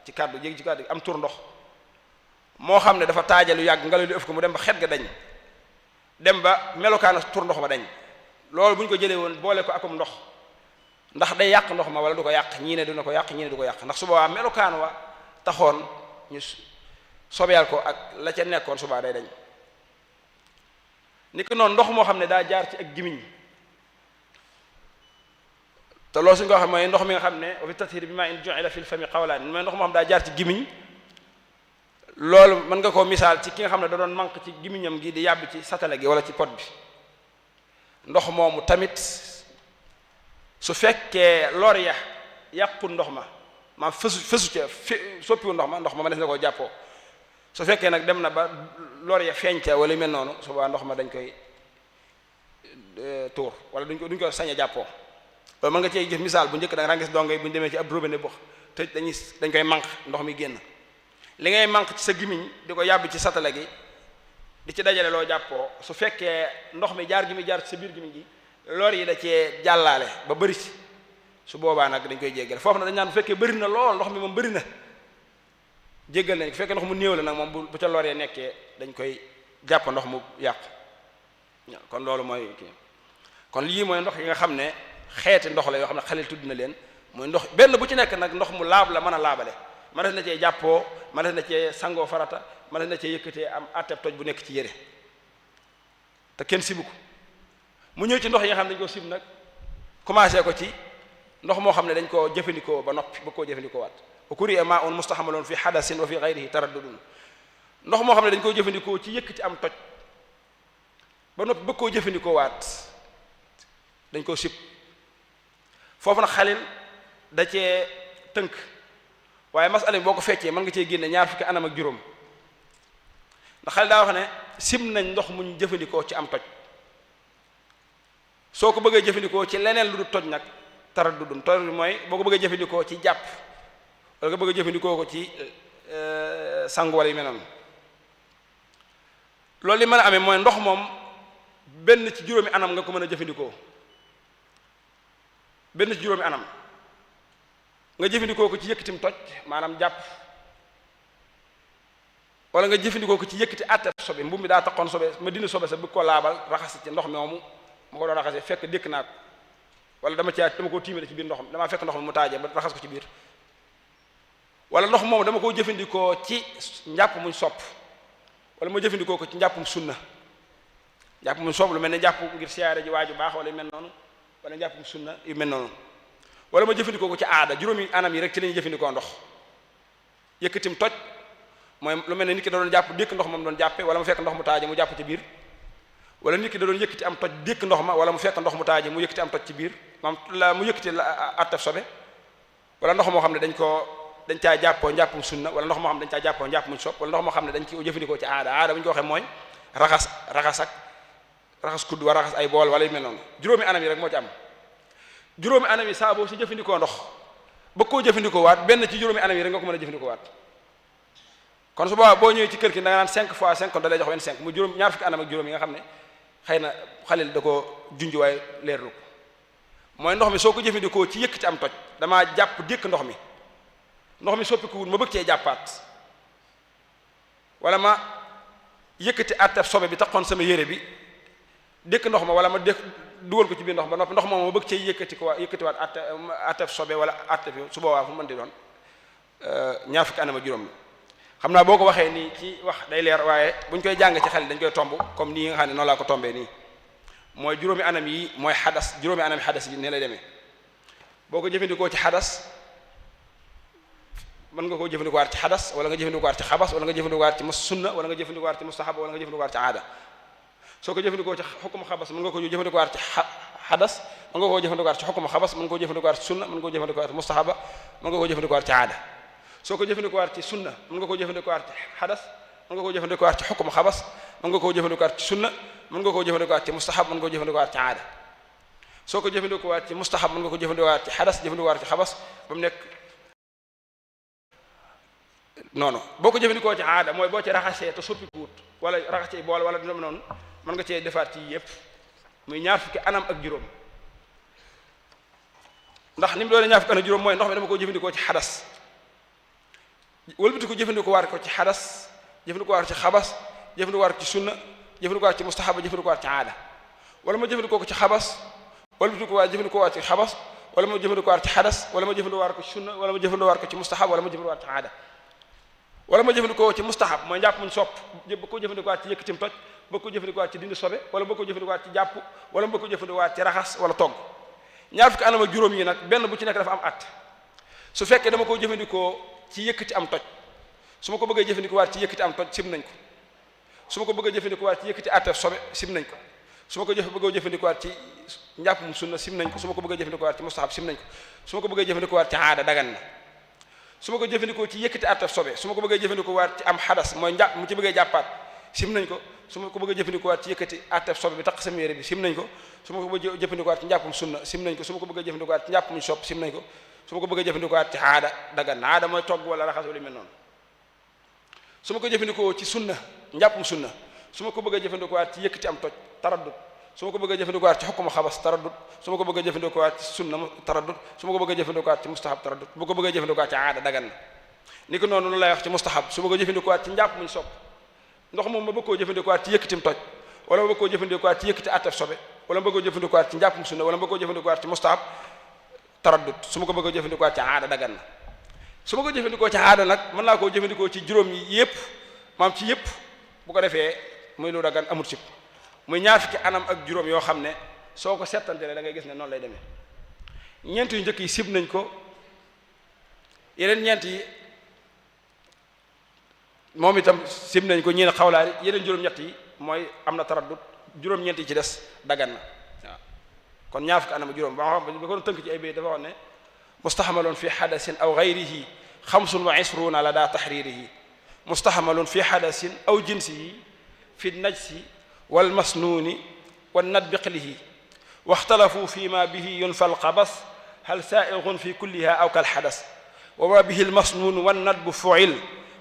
ci kàddu jéggi ci kàddu am tur ndox moo xam ne dafa taajalu yàgg ngelaw li ëf ko mu dem ba xet ga dañ dem ba melokaana tur ndox ma dañ loolu bu ñu ko jëlee woon boole ko akum ndox ndax day yàq ndox ma wala du ko yàq ñii ne dina ko yàq ñii ne du ko yàq ndax su boobaa melokaan wa taxoon ñu sobeyal ko ak la ca nekkoon subaa day dañ ni ko noonu ndox moo xam ne daa jaar ci ak gimiñ te loolu suñu ko waxee mooy ndox mi nga xam ne wa fi tathir bi ma in ju'ila fil fami qawlaan mooy ndox moo xam daa jaar ci gimiñ loolu mën nga koo misaal ci ki nga xam ne da doon manque ci gimiñam gi di yàbbi ci satale gi wala ci pot bi ndox moomu tamit su fekkee lor ya yàqu ndox ma fësu ca soppiwu ndox ma des na koo jàppoo su fekkee nag dem na ba lor ya feeñ ca wala yu mel noonu su boobaa ndox ma dañ koy tuur wala duñ ko sañ a jàppoo loolu mën nga cee gis misaal bu njëkk da nga gis dongo yi bu ñu demee ci ab robinet bu tëj dañ koy manque ndox mi génn li ngay manque ci sa gimiñ di ko yàbbi ci satale gi di ci dajale loo jàppoo su fekkee ndox mi jaar gi mi jaar ci sa biir gimiñ gi lor yi da cee jàllaale ba bëri ci su boobaa nag dañ koy jéggale foofu nag dañ naan bu fekkee bëri na lool ndox mi moom bëri na jéggal nañ ko fekkee ndox mu néew la nag moom bu ca loree nekkee dañ koy jàpp ndox mu yàqu kon loolu mooy kii kon lii mooy ndox yi nga xam ne xeeti ndox la yoo xam ne Xalil tudd na leen mooy ndox benn bu ci nekk nag ndox mu laab la mën a laabale mënees na cee jàppoo mënees na cee sangoo farata mënees na cee yëkkatee am atteb toj bu nekk ci yére te kenn sibu ko mu ñëw ci ndox yi nga xam ne dañ ko sib nag commencé ko ci ndox moo xam ne dañ koo jëfandikoo ba noppi ba koo jëfandikoo waat wa kuriha ma'un mustahamalun fi hadasin wa fi ghayrihi taraddudun ndox moo xam ne dañ koo jëfandikoo ci yëkkati am toj ba noppi ba koo jëfandikoo waat dañ koo sib foofu nag Xalil da cee tënk waaye masala bi boo ko feccee mën nga cee génne ñaar fukki anam ak juróom ndax Xalil daa wax ne sib nañ ndox muñ jëfandikoo ci am toj soo ko bëggee jëfandikoo ci leneen lu du toj nag taraddudun toj mooy boo ko bëggee jëfandikoo ci jàpp wala nga bëgg a jëfandikoo ko ci sangu wala yu mel noonu loolu li mën a amee mooy ndox moom benn ci juróomi anam nga ko mën a jëfandikoo benn ci juróomi anam nga jëfandikoo ko ci yëkkatim toj maanaam jàpp wala nga jëfandikoo ko ci yëkkati àtte sobe mbubb mi daa taxoon sobe ma dindi sobe sa bëgg ko laabal raxas ci ndox moomu ma ko doon raxasee fekk dékk naa ko wala dama koo tiimale ci biir ndox mi damaa fekk ndox mi mu taajee ba raxas ko ci biir wala ndox moomu dama koo jëfandikoo ci njàpp muñ sopp wala ma jëfandikoo ko ci njàppum sunna njàpp muñ sopp lu mel ne njàpp ngir siyaare ji waaju baax wala yu mel noonu wala njàppum sunna yu mel noonu wala ma jëfandikoo ko ci aada juróomi anam yi rek ci la ñuy jëfandikoo ndox yëkkatim toj mooy lu mel ne nit ki da doon jàpp dékk ndox moom doon jàppe wala mu fekk ndox mu taaje mu jàpp ci biir wala nit ki da doon yëkkati am toj dékk ndox ma wala mu fekk ndox mu taaje mu yëkkati am toj ci biir mu yëkkati attaf sobe wala ndox moo xam ne dañ caa jàppoo njàppum sunna wala ndox moo xam ne dañ caa jàppoo njàppum sopp wala ndox moo xam ne dañ ci jëfandikoo ci aada bu ñu ko waxee mooy raxas kudd wa raxas ay bool wala yu mel noonu juróomi anam yi rek moo ci am juróomi anam yi saa boo si jëfandikoo ndox ba koo jëfandikoo waat benn ci juróomi anam yi rek nga ko mën a jëfandikoo waat kon su boobaa boo ñëwee ci kër gi da nga naan 5 fois 5 kon da lay jox 25 mu juróom ñaar fukki anam ak juróom yi nga xam ne xëy na Xalil da ko junj waaye leerlu ko mooy ndox mi soo ko jëfandikoo ci yëkkati am toj damaa jàpp dékk ndox mi soppiku wul ma bëgg cee jàppaat wala ma yëkkati attef sobe bi taxoon sama yére bi dékk ndox ma wala ma dékk dugal ko ci biir ndox ba noppi ndox moom ma bëgg cee yëkkatiwaat attef sobe wala attef su boobaa fu mën di doon ñaar fukki anam ak juróom la xam naa boo ko waxee nii ci wax day leer waaye buñ koy jàng ci xel dañ koy tomb comme nii nga xam ne noonu laa ko tombee nii mooy juróomi anam yi mooy juróomi anam yi xadas yi ne lay demee boo ko jëfandikoo ci xadas mën nga koo jëfandikoo waat ci xadas wala nga jëfandikoo waat ci xabas wala nga jëfandikoo waat ci sunna wala nga jëfandikoo waat ci mustahab wala nga jëfandikoo waat ci aada soo ko jëfandikoo ci xukum xabas mën nga ko jëfandikoo waat ci xadas mën nga koo jëfandikoo waat ci xukum xabas mën nga koo jëfandikoo waat ci sunna mën nga koo jëfandikoo waat ci mustahaba mën nga koo jëfandikoo waat ci aada soo ko jëfandikoo waat ci sunna mën nga koo jëfandikoo waat ci xadas mën nga koo jëfandikoo waat ci xukum xabas mën nga koo jëfandikoo waat ci sunna mën nga koo jëfandikoo waat ci mustahab mën nga koo jëfandikoo waat ci aada soo ko jëfandikoo waat ci mustahab mën nga ko jëfandikoo waat ci xadas jëfandikoo waat ci xabas ba mu nekk noonu boo ko jëfandikoo ci aada mooy boo ci raxasee te soppikuwut wala raxas ci bool wala dina noonu mën nga cee defaat ci yépp muy ñaar fukki anam ak juróom ndax ni mu doone ñaar fukki anam ak juróom mooy ndox mi dama ko jëfandikoo ci xadas wëlbati ko jëfandikoo waat ko ci xadas jëfandikoo waat ci xabas jëfandikoo waat ci sunna jëfandikoo waat ci mustahaba jëfandikoo waat ci aada wala ma jëfandikoo ko ci xabas wëlbati ko waat jëfandikoo waat ci xabas wala ma jëfandikoo waat ci xadas wala ma jëfandikoo waat ko ci sunna wala ma jëfandikoo waat ko ci mustahab wala ma jëfandikoo waat ci aada wala ma jëfandikoo ci mustahab mooy njàpp muñ sopp ba ko jëfandikoo waat ci yëkkatim toj ba ko jëfandikoo waat ci dindi sobe wala ba ko jëfandikoo waat ci jàpp wala ba ko jëfandikoo waat ci raxas wala togg ñaar fukki anam ak juróom yi nag benn bu ci nekk dafa am at su fekkee dama ko jëfandikoo ci yëkkati am toj su ma ko bëggee jëfandikoo waat ci yëkkati am toj sim nañ ko su ma ko bëggee jëfandikoo waat ci yëkkati attef sobe sim nañ ko su ma ko bëggee jëfandikoo waat ci njàppum sunna sim nañ ko su ma ko bëggee jëfandikoo waat ci mustahab sim nañ ko su ma ko bëggee jëfandikoo waat ci aada dagan na su ma ko jëfandikoo ci yëkkati attef sobe su ma ko bëggee jëfandikoo waat ci am xadas mooy njàpp mu ci bëggee jàppaat sim nañ ko su ma ko bëggee jëfandikoo waat ci yëkkati attef sobe bi tax sama yére bi sim nañ ko su ma ko bëggee jëfandikoo waat ci njàppum sunna sim nañ ko su ma ko bëggee jëfandikoo waat ci njàppum sopp sim nañ ko su ma ko bëggee jëfandikoo waat ci aada dagan na aada mooy togg wala raxas wala mel noonu su ma ko jëfandikoo ci sunna njàppum sunna su ma ko bëggee jëfandikoo waat ci yëkkati am toj taraddud su ma ko bëggee jëfandikoo waat ci xukkuma xabas taraddud su ma ko bëggee jëfandikoo waat ci sunna taraddud su ma ko bëggee jëfandikoo waat ci mustahab taraddud bu ko bëggee jëfandikoo waat ci aada dagan na ni ko noonu lu lay wax ci mustahab su bëgg a jëfandikuwaat ci njàpp muñ sopp ndox moom ma bëgg koo jëfandikuwaat ci yëkkatim toj wala ma bëgg koo jëfandikuwaat ci yëkkati attef sobe wala ma bëgg koo jëfandikuwaat ci njàppum sunna wala ma bëgg koo jëfandikuwaat ci mustahab taraddud su ma ko bëgg a jëfandikuwaat ci aada dagan na su ma ko jëfandikoo ci aada nag mën naa koo jëfandikoo ci juróom yi yëpp maam ci yëpp bu ko defee muy lu dagan amut sib muy ñaar fukki anam ak juróom yoo xam ne soo ko settantele da ngay gis ne noonu lay demee ñeent yu njëkk yi sib nañ ko yeneen ñeent yi moom itam sib nañ ko ñeen xawlaani yeneen juróom-ñett yi mooy am na taraddud juróom-ñeent yi ci des dagan na waaw kon ñaar fukki anam ak juróom ba ko doon tënk ci ay bay dafa wax ne mustaxmalun fi xadasin aw gayrihi xamsun wa isruuna la daa taxririhi mustaxmalun fi xadasin aw jinsihi fi najsi wal masnuuni wa nadbiqlihi waxtalafu fi ma bihi yunfa alqabas hal saaigun fi kulliha aw kal xadas wa ma bihi almasnuun wa nadbu fuil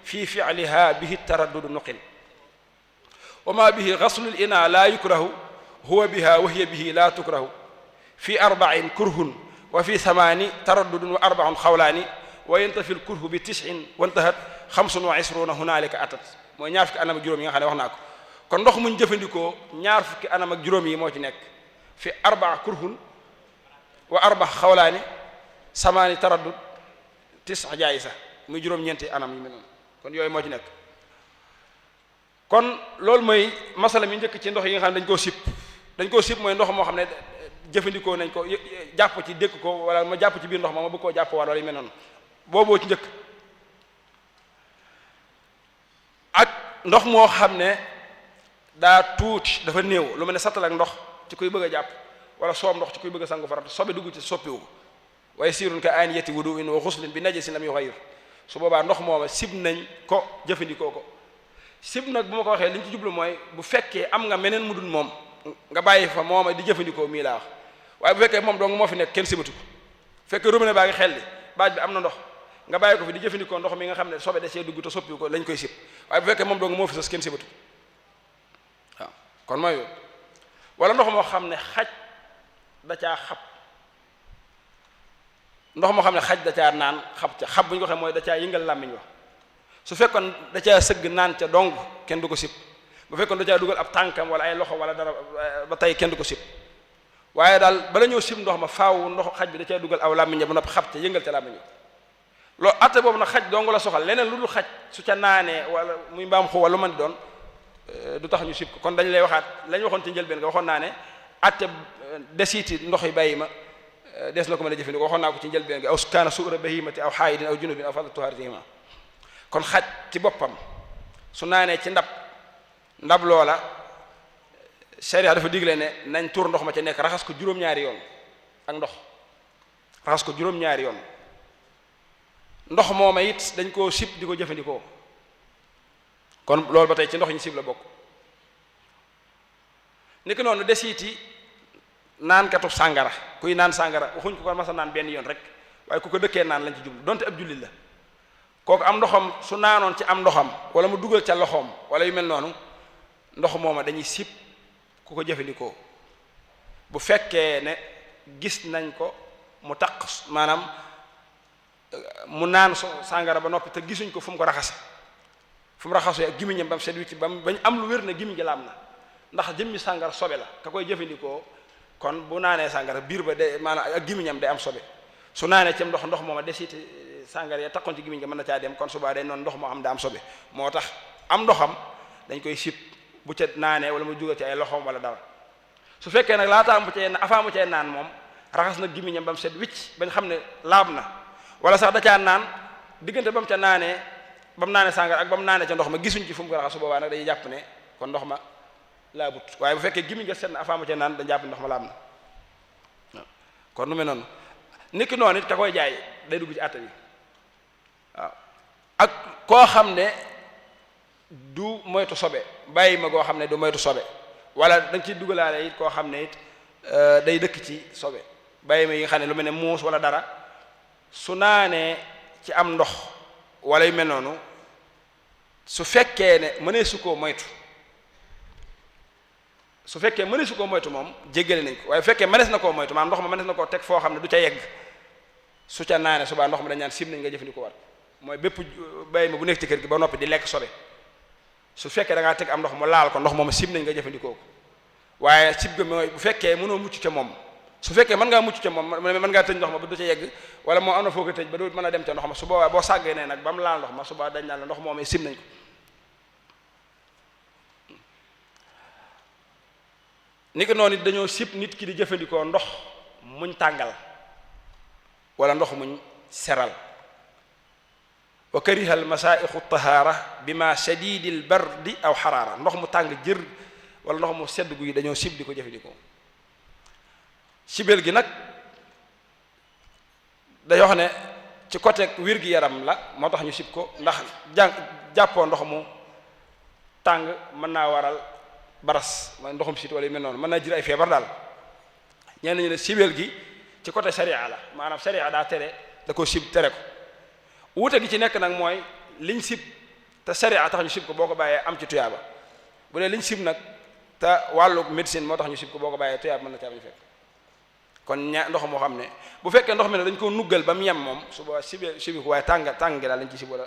fi ficliha bihi taraddudu nuqil wa ma bihi gaslu lina laa yukrahu huwa biha wa hiya bihi laa tukrahu fi arbacin kurhun wa fi thamaani taraddudun wa arbacun xawlaani wa yantafi lkurhu bi tisin wantahat xamsun wa isruuna hunaalika atat mooy ñaar fukki anam ak juróom yi nga xam ne wax naa ko kon ndox muñ jëfandikoo ñaar fukki anam ak juróom yi moo ci nekk fi arbaa kurhun wa arba xawlaani samaani taraddud tis jaayisa muy juróom-ñeenti anam yi mel noonu kon yooyu moo ci nekk kon loolu mooy masala mi njëkk ci ndox yi nga xam ne dañ koo sib mooy ndox moo xam ne jëfandikoo nañ ko jàpp ci dékk ko wala ma jàpp ci biir ndox ma bëgg koo jàpp wala yu mel noonu booboo ci njëkk ak ndox moo xam ne daa tuuti dafa néew lu mel ne sattal ak ndox ci kuy bëgg a jàpp wala soob ndox ci kuy bëgg a sangu farata sobe dugg ci soppiwu ko waaye siirun ka aaniyati wudu'in wa xuslin bi najasin lam yughayir su boobaa ndox mooma sib nañ ko jëfandikoo ko sib nag bu ma ko waxee li ñu ci jublu mooy bu fekkee am nga meneen mu dul moom nga bàyyi fa mooma di jëfandikoo mii laa wax waaye bu fekkee moom dong moo fi nekk kenn sibatu ko fekkee robinet baa ngi xel li baaj bi am na ndox nga bàyyi ko fi di jëfandikoo ndox mi nga xam ne sobe da cee dugg te soppiwu ko lañ koy sib waaye bu fekkee moom dong moo fi sës kenn sibatu waaw kon mooy wala ndox moo xam ne xaj da caa xab ndox moo xam ne xaj da caa naan xab bu ñu ko waxee mooy da caa yëngal làmmiñ wax su fekkoon da caa sëgg naan ca dong kenn du ko sib bu fekkoon da caa dugal ab tànkam wala ay loxo wala dara ba tey kenn du ko sib waaye daal bala ñëw sib ndox ma faaw ndox xaj bi da caa dugal aw làmmiñ ba noppi xab ca yëngal ca làmmiñ loolu atte boobu nag xaj dong la soxal leneen lu dul xaj su ca naanee wala muy mbaam xu wala lu mën di doon du tax ñu sib ko kon dañu lay waxaat la ñu waxoon ci njëlbeen nga waxoon naa ne atte desiiti ndox yi bàyyi ma des na ko mën a jëfandikoo waxoon naa ko ci njëlbeen gi aw kaana suura bahimati aw xaayidin aw junubin aw fadla tuharatihima kon xaj ci boppam su naanee ci ndab loola sharia dafa digle ne nañ tuur ndox ma ca nekk raxas ko juróom-ñaari yoon ak ndox raxas ko juróom-ñaari yoon ndox mooma it dañ koo sib di ko jëfandikoo kon loolu ba tey ci ndox ñu sib la bokk ni ko noonu desiiti naankatu sàngara kuy naan sàngara waxuñ ko masa naan benn yoon rek waaye ku ko dëkkee naan lañ ci jublu donte ab jullit la kooku am ndoxam su naanoon ci am ndoxam wala mu dugal ca loxoom wala yu mel noonu ndox mooma dañuy sib ku ko jëfandikoo bu fekkee ne gis nañ ko mu taq maanaam mu naan sàngara ba noppi te gisuñ ko fu mu ko raxase fu mu raxasoo ak gimiñam ba mu set wicc ba bañ am lu wér ne gimiñ gi laam na ndax jëmmi sàngara sobe la ka koy jëfandikoo kon bu naanee sàngara biir ba de maanaam ak gimiñam day am sobe su naanee ci ndox mooma desiti sàngara ya taqoon ci gimiñ nga mën na caa dem kon subaa day noonu ndox moo xam daa am sobe moo tax am ndoxam dañ koy sib bu ca naanee wala mu jugal ci ay loxoom wala dara su fekkee nag laataa mu cee avant mu cee naan moom raxas na gimiñam ba mu set wicc bañ xam ne laab na wala sax da caa naan diggante ba mu ca naanee ba mu naanee sàngara ak ba mu naanee ca ndox ma gisuñ ci fu mu ko raxas su boobaa nag day jàpp ne kon ndox ma laabut waaye bu fekkee gimiñ nga set na avant mu cee naan dañ jàpp ne ndox ma laab na waaw kon nu mel noonu niki noonu it ka koy jaay day dugg ci àtte bi waaw ak koo xam ne du moytu sobe bàyyi ma goo xam ne du moytu sobe wala da nga ciy dugalaale it koo xam ne it day dëkk ci sobe bàyyi ma yi nga xam ne lu mel ne muus wala dara su naanee ci am ndox wala yu mel noonu su fekkee ne mënee su koo moytu moom jéggale nañ ko waaye bu fekkee mënees na koo moytu maanaam ndox ma mënees na koo teg foo xam ne du ca yegg su ca naanee subaa ndox ma dañ naan sim nañ nga jëfandikoo waat mooy bépp bàyyi ma bu nekk ci kër gi ba noppi di lekk sobe su fekkee da ngaa teg am ndox mu laal ko ndox moom sib nañ nga jëfandikoo ko waaye sib ga mooy bu fekkee mënoo mucc ca moom su fekkee mën ngaa mucc ca moom mën ngaa tëj ndox ma ba du ca yegg wala moo am na foo ko tëj ba du mën a dem ca ndox ma su boobaa boo sàggee ne nag ba mu laal ndox ma su boobaa dañ naan la ndox moom sib nañ ko ni ko noonu it dañoo sib nit ki di jëfandikoo ndox muñ tàngal wala ndox muñ seral wa kariha al masaaixu tahaara bi ma shadidil bardi aw xaraara ndox mu tàng jër wala ndox mu sedd guy dañoo sib di ko jëfandikoo sibel gi nag day wax ne ci côté wér gi yaram la moo tax ñu sib ko ndax jàppoo ndox mu tàng mën naa waral baras mooy ndoxum sit wala yu mel noonu mën naa jir ay feebar daal ñenn ñu ne sibel gi ci côté sharia la maanaam sharia daa tere da ko sib tere ko wuute gi ci nekk nag mooy liñ sib te sharia tax ñu sib ko boo ko bàyyee am ci tuyaaba bu dee liñ sib nag te wàllu médecine moo tax ñu sib ko boo ko bàyyee tuyaaba mën na caa bañ fekk kon ndox moo xam ne bu fekkee ndox mi ne dañ ko nuggal ba mu yem moom su boobaa sibi ko waaye tàng gi daal lañ ci sib wala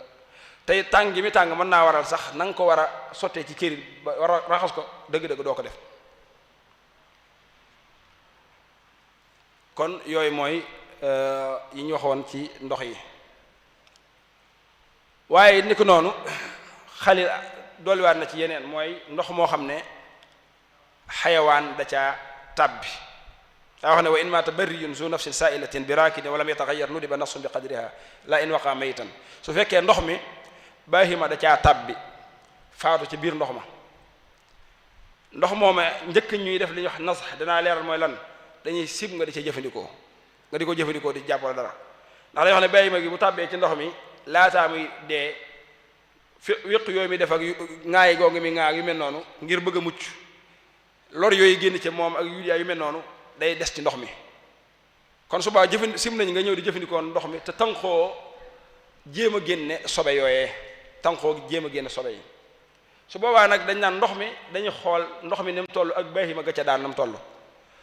tey tàng gi mi tàng mën naa waral sax na nga ko war a sottee ci këri ba war a raxas ko dëgg-dëgg doo ko def kon yooyu mooy yi ñu waxoon ci ndox yi waaye ni ko noonu xalil dolliwaat na ci yeneen mooy ndox moo xam ne xayawaan da caa tàbbi daa wax ne wa in maata barriyun zu nafsin sa'ilatin bi raakidin walam yataxayyar nudiba nafsun bi qadriha la in waqa maytan su fekkee ndox mi baahima da caa tàbbi faatu ci biir ndox ma ndox mooma njëkk ñuy def li ñuy wax nasax danaa leeral mooy lan dañuy sib nga di ca jëfandikoo nga di ko jëfandikoo di jàppale dara ndax dañuy wax ne baahima gi bu tàbbee ci ndox mi laataa muy dee wéq yooyu mi def ak ŋaayi googu mi ŋaa yu mel noonu ngir bëgg a mucc lor yooyu génn ci moom ak yu mel noonu day des ci ndox mi kon subaa sim nañ nga ñëw di jëfandikoo ndox mi te tànqoo jéem a génne sobe yooyee tànqoo jéem a génne sobe yi su boobaa nag dañ naan ndox mi dañuy xool ndox mi ni mu toll ak baahima ga ca daan na mu toll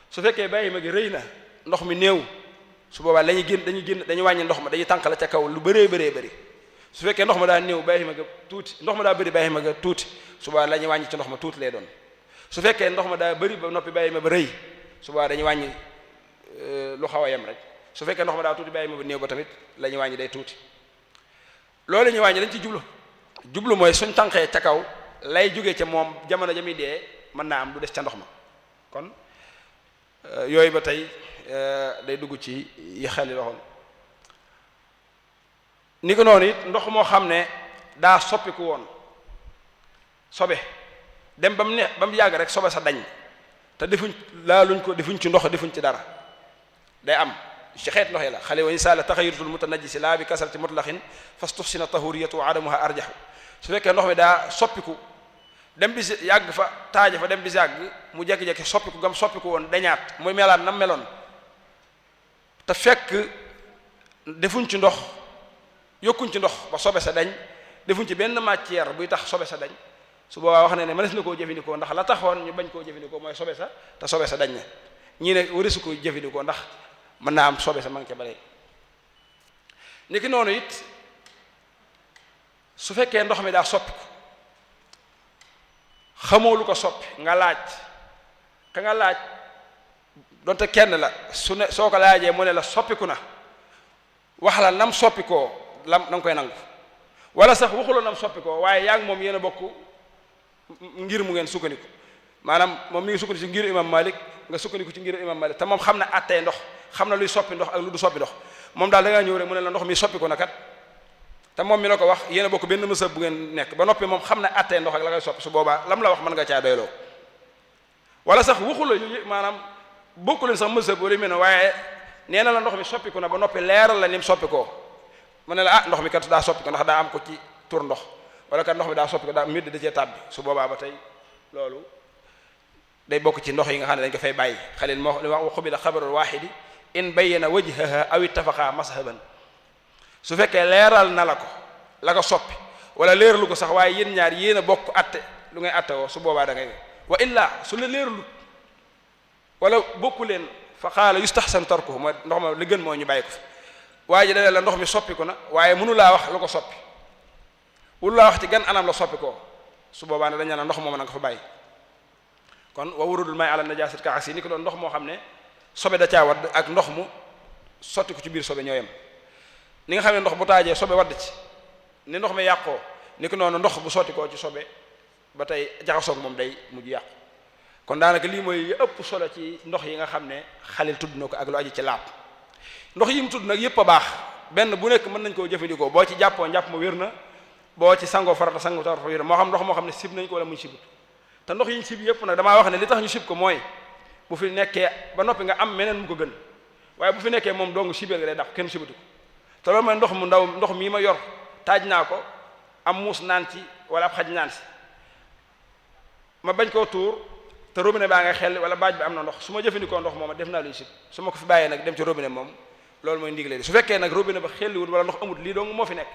su fekkee baahima gi rëy na ndox mi néew su boobaa dañuy wàññi ndox ma dañuy tànq la ca kaw lu bëree bëri su fekkee ndox ma daa néew baahima ga tuuti ndox ma daa bëri baahima ga tuuti su boobaa la ñuy wàññi ci ndox ma tuuti lay doon su fekkee ndox ma daa bëri ba noppi baahima ba rëy su boobaa dañuy wàññi lu xaw a yem rek su fekkee ndox ma daa tuuti baahima ba néew ba tamit la ñuy wàññi day tuuti loolu ñuy wàññi dañ ci jublu mooy suñ tànqee ca kaw lay jógee ca moom jamono jami dee mën naa am du des ca ndox ma kon yooyu ba tey day dugg ci yi xel yi waxoon ni ko noonu it ndox moo xam ne daa soppiku woon sobe dem ba mu yàgg rek sobe sa dañ te laaluñ ko defuñ ci ndox defuñ ci dara day am ci xeet ndox yi la xale wa insa taxayuratul mutanajjisi laa bi kasrati mutlaqin fastuxsina tahuriyatu wa adamuha arjahu su fekkee ndox mi daa soppiku dem bis yàgg fa taaja fa dem bis yàgg mu jekki-jekki soppiku gam soppiku woon dañaat muy melaat nam meloon te fekk defuñ ci ndox yokkuñ ci ndox ba sobe sa dañ defuñ ci benn matière buy tax sobe sa dañ su boobaa wax ne mënees na koo jëfandikoo ndax la taxoon ñu bañ koo jëfandikoo mooy sobe sa te sobe sa dañ na ñii ne warisu ko jëfandikoo ndax mën naa am sobe sa ma ngi ca bare ni ki noonu it su fekkee ndox mi daa soppiku xamoo lu ko soppi nga laaj ka nga laaj donte kenn la soo ko laajee mu ne la soppiku na wax la nam soppikoo lam na nga koy nangu wala sax waxuloo nam soppikoo waaye yaa ngi moom yéen a bokk ngir mu ngeen sukkandiku maanaam moom mi ngi sukkandiku ci ngiru imam Malik nga sukkandiku ci ngiru imam Malik te moom xam na attee ndox xam na luy soppi ndox ak lu du soppi ndox moom daal da ngaa ñëw rek mu ne la ndox mi soppiku na kat te moom mi la ko wax yéen a bokk benn mësëb bu ngeen nekk ba noppi moom xam na attee ndox ak la koy soppi su boobaa lam la wax mën nga caa doyloo wala sax waxula yu maanaam bokku leen sax mësëb wala yu mel ne waaye nee na la ndox mi soppiku na ba noppi leeral la ni mu soppikoo mu ne la ndox mi kat daa soppiku ndax daa am ko ci tur ndox wala kat ndox mi daa soppiku daa mbir da cee tàbbi su boobaa ba tey loolu day bokk ci ndox yi nga xam ne dañ ko fay bàyyi xalil moo wax xubila xabarul waaxidi in bayyana wajhaha aw ittafaqa mashaban su fekkee leeral na la ko la ko soppi wala leeralu ko sax waaye yéen ñaar yéen a bokk atte lu ngay atte woo su boobaa da ngay wa illa su la leeralut wala bokku leen fa qaala yustahsan tarkuhu mooy ndox ma li gën mooy ñu bàyyi ko fi waaye ji dane la ndox mi soppiku na waaye mënu laa wax lu ko soppi wulu laa wax ci gan anam la soppi ko su boobaa ne dañ naan ndox moom na nga fa bàyyi kon wa wurudul may ala najasat ka asi ni ko doon ndox moo xam ne sobe da caa wadd ak ndox mu sotti ko ci biir sobe ñooyam ni nga xam ne ndox bu taajee sobe wadd ci ni ndox mi yàqoo ni ko noonu ndox bu sotti koo ci sobe ba tey jaxasoog moom day mujj yàqu kon daanaka lii mooy ëpp solo ci ndox yi nga xam ne xalil tudd na ko ak lu aji ci laab ndox yi mu tudd nag yëpp a baax benn bu nekk mën nañ koo jëfandikoo boo ci jàppoo njàpp ma wér na boo ci sangoo farata sango farata wér na moo xam ndox moo xam ne sib nañ ko wala muñ sibut te ndox yi ñu sib yëpp nag damaa wax ne li tax ñu sib ko mooy bu fi nekkee ba noppi nga am meneen mu ko gën waaye bu fi nekkee moom dong sibeel nga day dàq kenn sibatu ko te loolu mooy ndox mu ndaw ndox mii ma yor taaj naa ko am muus naan ci wala ab xaj naan si ma bañ koo tuur te robinet baa nga xel wala baaj bi am na ndox su ma jëfandikoo ndox moom def naa luy sib su ma ko fi bàyyee nag dem ci robinet moom loolu mooy ndigle su fekkee nag robinet ba xelliwul wala ndox amut lii dong moo fi nekk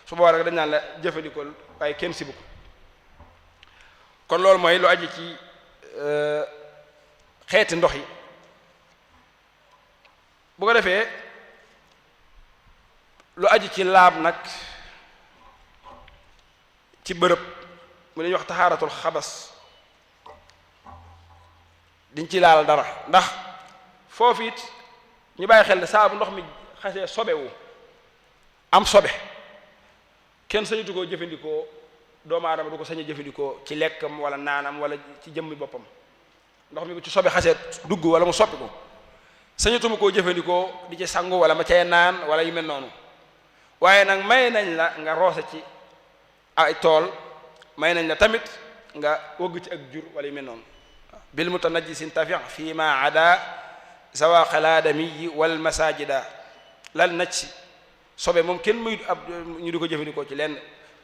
su boobaa rek dañ naan la jëfandikoo waaye kenn sibu ko kon loolu mooy lu aji ci xeeti ndox yi bu ko defee lu aji ci laab nag ci bërëb mu lañuy wax taxaaratul xabas diñ ci laal dara ndax foofu it ñu bàyyi xel ne saa bu ndox mi xasee sobewu am sobe kenn sañutu koo jëfandikoo doomu aadama du ko sañ a jëfandikoo ci lekkam wala naanam wala ci jëmmi boppam ndox mi bu ci sobe xasee dugg wala mu soppi ko sañatuma koo jëfandikoo di ci sangu wala ma cay naan wala yu mel noonu waaye nag may nañ la nga roose ci ay tool may nañ la tamit nga wëgg ci ak jur wala yu mel noonu bil mutanajjisin tafi fi ma ada zawaqal adami wal masajida lal naj si sobe moom kenn muy ab ñu di ko jëfandikoo ci lenn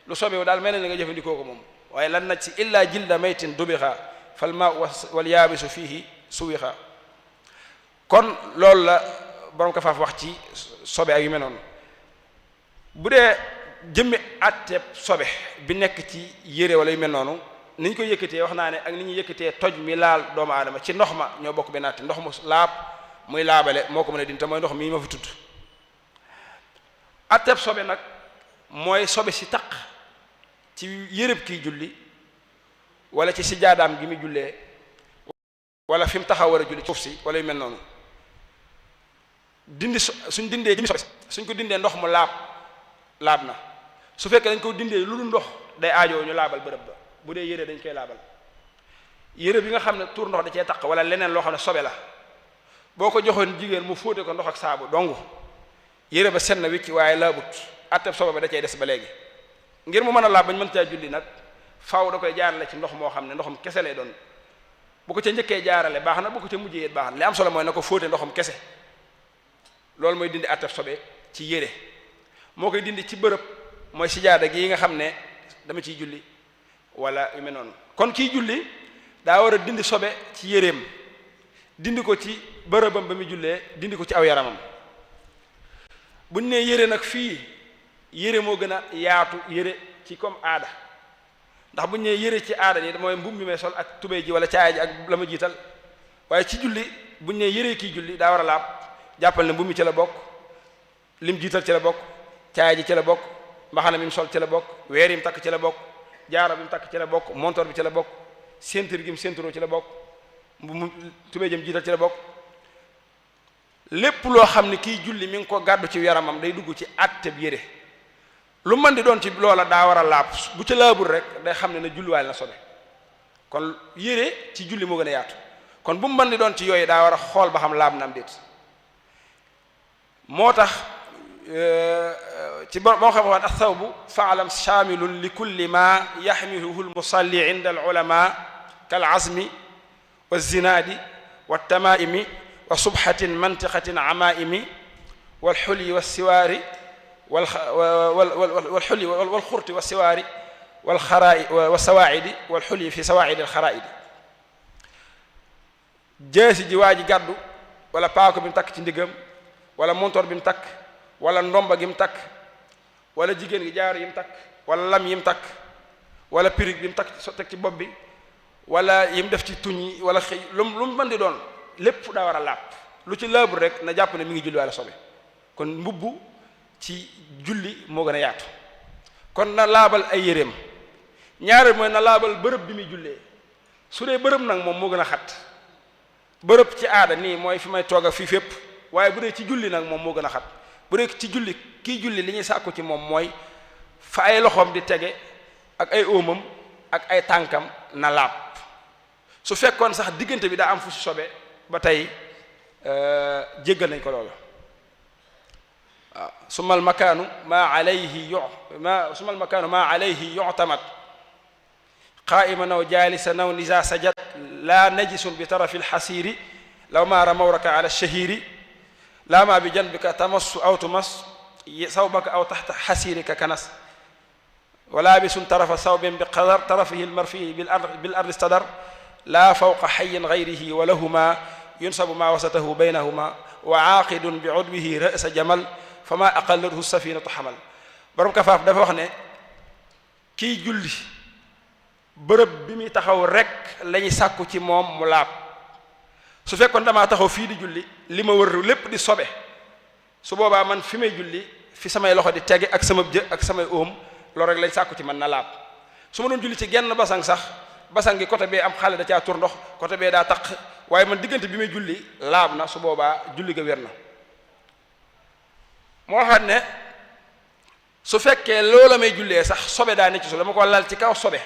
lu sobe daal may nañ la nga jëfandikoo ko moom waaye lan naj si illa jilda maytin dubixa fal ma wal yaabisu fihi suwixa kon loolu la borom ko faaf wax ci sobe ak yu mel noonu bu dee jëmmi àtteeb sobe bi nekk ci yére wala yu mel noonu ni ñu koy yëkkatee wax naa ne ak ni ñuy yëkkatee toj mi laal doomu aadama ci ndox ma ñoo bokk benn àtte ndox mu laab muy laabale moo ko mën a dindi te mooy ndox mii ma fi tudd àtteeb sobe nag mooy sobe si taq ci yërëb kiy julli wala ci sijaadaam gi muy jullee wala fi mu taxaw war a julli suuf si wala yu mel noonu dindi suñ dindee jëmmi sobe suñ ko dindee ndox mu laab na su fekkee dañ ko dindee lu dul ndox day aajoo ñu laabal bërëb ba bu dee yére dañ koy laabal yére bi nga xam ne tuur ndox da cee taq wala leneen loo xam ne sobe la boo ko joxoon jigéen mu fóote ko ndox ak saabu dong yére ba set na wicc waaye laabut atteb sobe ba da cay des ba léegi ngir mu mën a laab bañ mën caa julli nag faaw da koy jaarale ci ndox moo xam ne ndoxum kese lay doon bu ko ca njëkkee jaarale baax na bu ko ca mujjee baax na li am solo mooy na ko fóote ndoxum kese loolu mooy dindi atteb sobe ci yére moo koy dindi ci bërëb mooy sijaada gi nga xam ne dama ciy julli wala yu mel noonu kon kiy julli daa war a dindi sobe ci yéreem dindi ko ci bërëbam ba muy jullee dindi ko ci aw yaramam buñ nee yére nag fii yére moo gën a yaatu yére ci comme aada ndax buñ nee yére ci aada ni mooy mbubb mi may sol ak tubéy ji wala caaya ji ak la ma jiital waaye ci julli buñ nee yére kiy julli daa war a laab jàppal ne mbubb mi ci la bokk lim jiital ci la bokk caaya ji ci la bokk mbaxana mi mu sol ci la bokk weer yi mu takk ci la bokk jaaro bi mu takk ci la bokk montor bi ci la bokk ceinture gi mu ceinture ci la bokk mu tubéy jëm jiital ci la bokk lépp loo xam ne kiy julli mi ngi ko gàddu ci yaramam day dugg ci àtteb yére lu mën di doon ci loola daa war a laab bu ci laabul rek day xam ne na julliwaale na sobe kon yére ci julli moo gën a yaatu kon bu mu mën di doon ci yooyu daa war a xool ba xam laab na am déet moo tax ci moo xam waan athawbu faalam shaamilun li kulli ma yaxmiluhu lmusalli inda alulama kal azmi wa zinaadi wa tamaimi wa subhatin mantiqatin amaimi walxulyi walsiwaari walxulyi walxurti walsiwaari walsawaidi walxulyi fi sawaidi alxaraidi jeesi ji waa ji gàddu wala paako bi mu takk ci ndiggam wala montor bi mu takk wala ndomba gi mu takk wala jigéen gi jaar yi mu takk wala lam yi mu takk wala pirig bi mu takk teg ci bopp bi wala yi mu def ci tuñ yi wala xëy lu mu mën di doon lépp daa war a laab lu ci laabul rek na jàpp ne mi ngi julli wala sobe kon mbubbu ci julli moo gën a yaatu kon na laabal ay yéreem ñaareel mooy na laabal bërëb bi muy jullee su dee bërëb nag moom moo gën a xat bërëb ci aada nii mooy fi may toog ak fii fépp waaye bu dee ci julli nag moom moo gën a xat bu dee ci julli kii julli li ñuy sàkku ci moom mooy fa ay loxoom di tege ak ay óomam ak ay tànkam na laab su fekkoon sax diggante bi daa am fu si sobe ba tey jéggal nañ ko loolu waaw sumal makaanu maa alayhi yu'tamad qaa'iman aw jaalisan aw iza sajad laa najisun bi tarafi alxasiiri law maara mawraka ala alshahiri laa ma bi janbika tamassu aw tumas sawbaka aw taxta xasiirika kanas wala bisun tarafa sawbin bi qadar tarafihi almarfii bil ardi istadar laa fawqa xayin gayrihi wa lahuma yunsabu ma wasatahu baynahuma wa aaqidun bi udwihi ra'sa jamal fa ma aqallathu safinatu xamal borom kafaaf dafa wax ne kiy julli bërëb bi muy taxaw rek lañuy sàkku ci moom mu laab su fekkoon damaa taxaw fii di julli li ma wër lépp di sobe su boobaa man fi may julli fi samay loxo di tege ak sama jë ak samay óom loolu rek lañ sàkku ci man na laab su ma doon julli ci genn basang sax basang gi côté bee am xale da caa tur ndox côté bee daa taq waaye man diggante bi may julli laab na su boobaa julli ga wér na moo xam ne su fekkee loola may jullee sax sobe daa ne ci suuf dama ko lal ci kaw sobe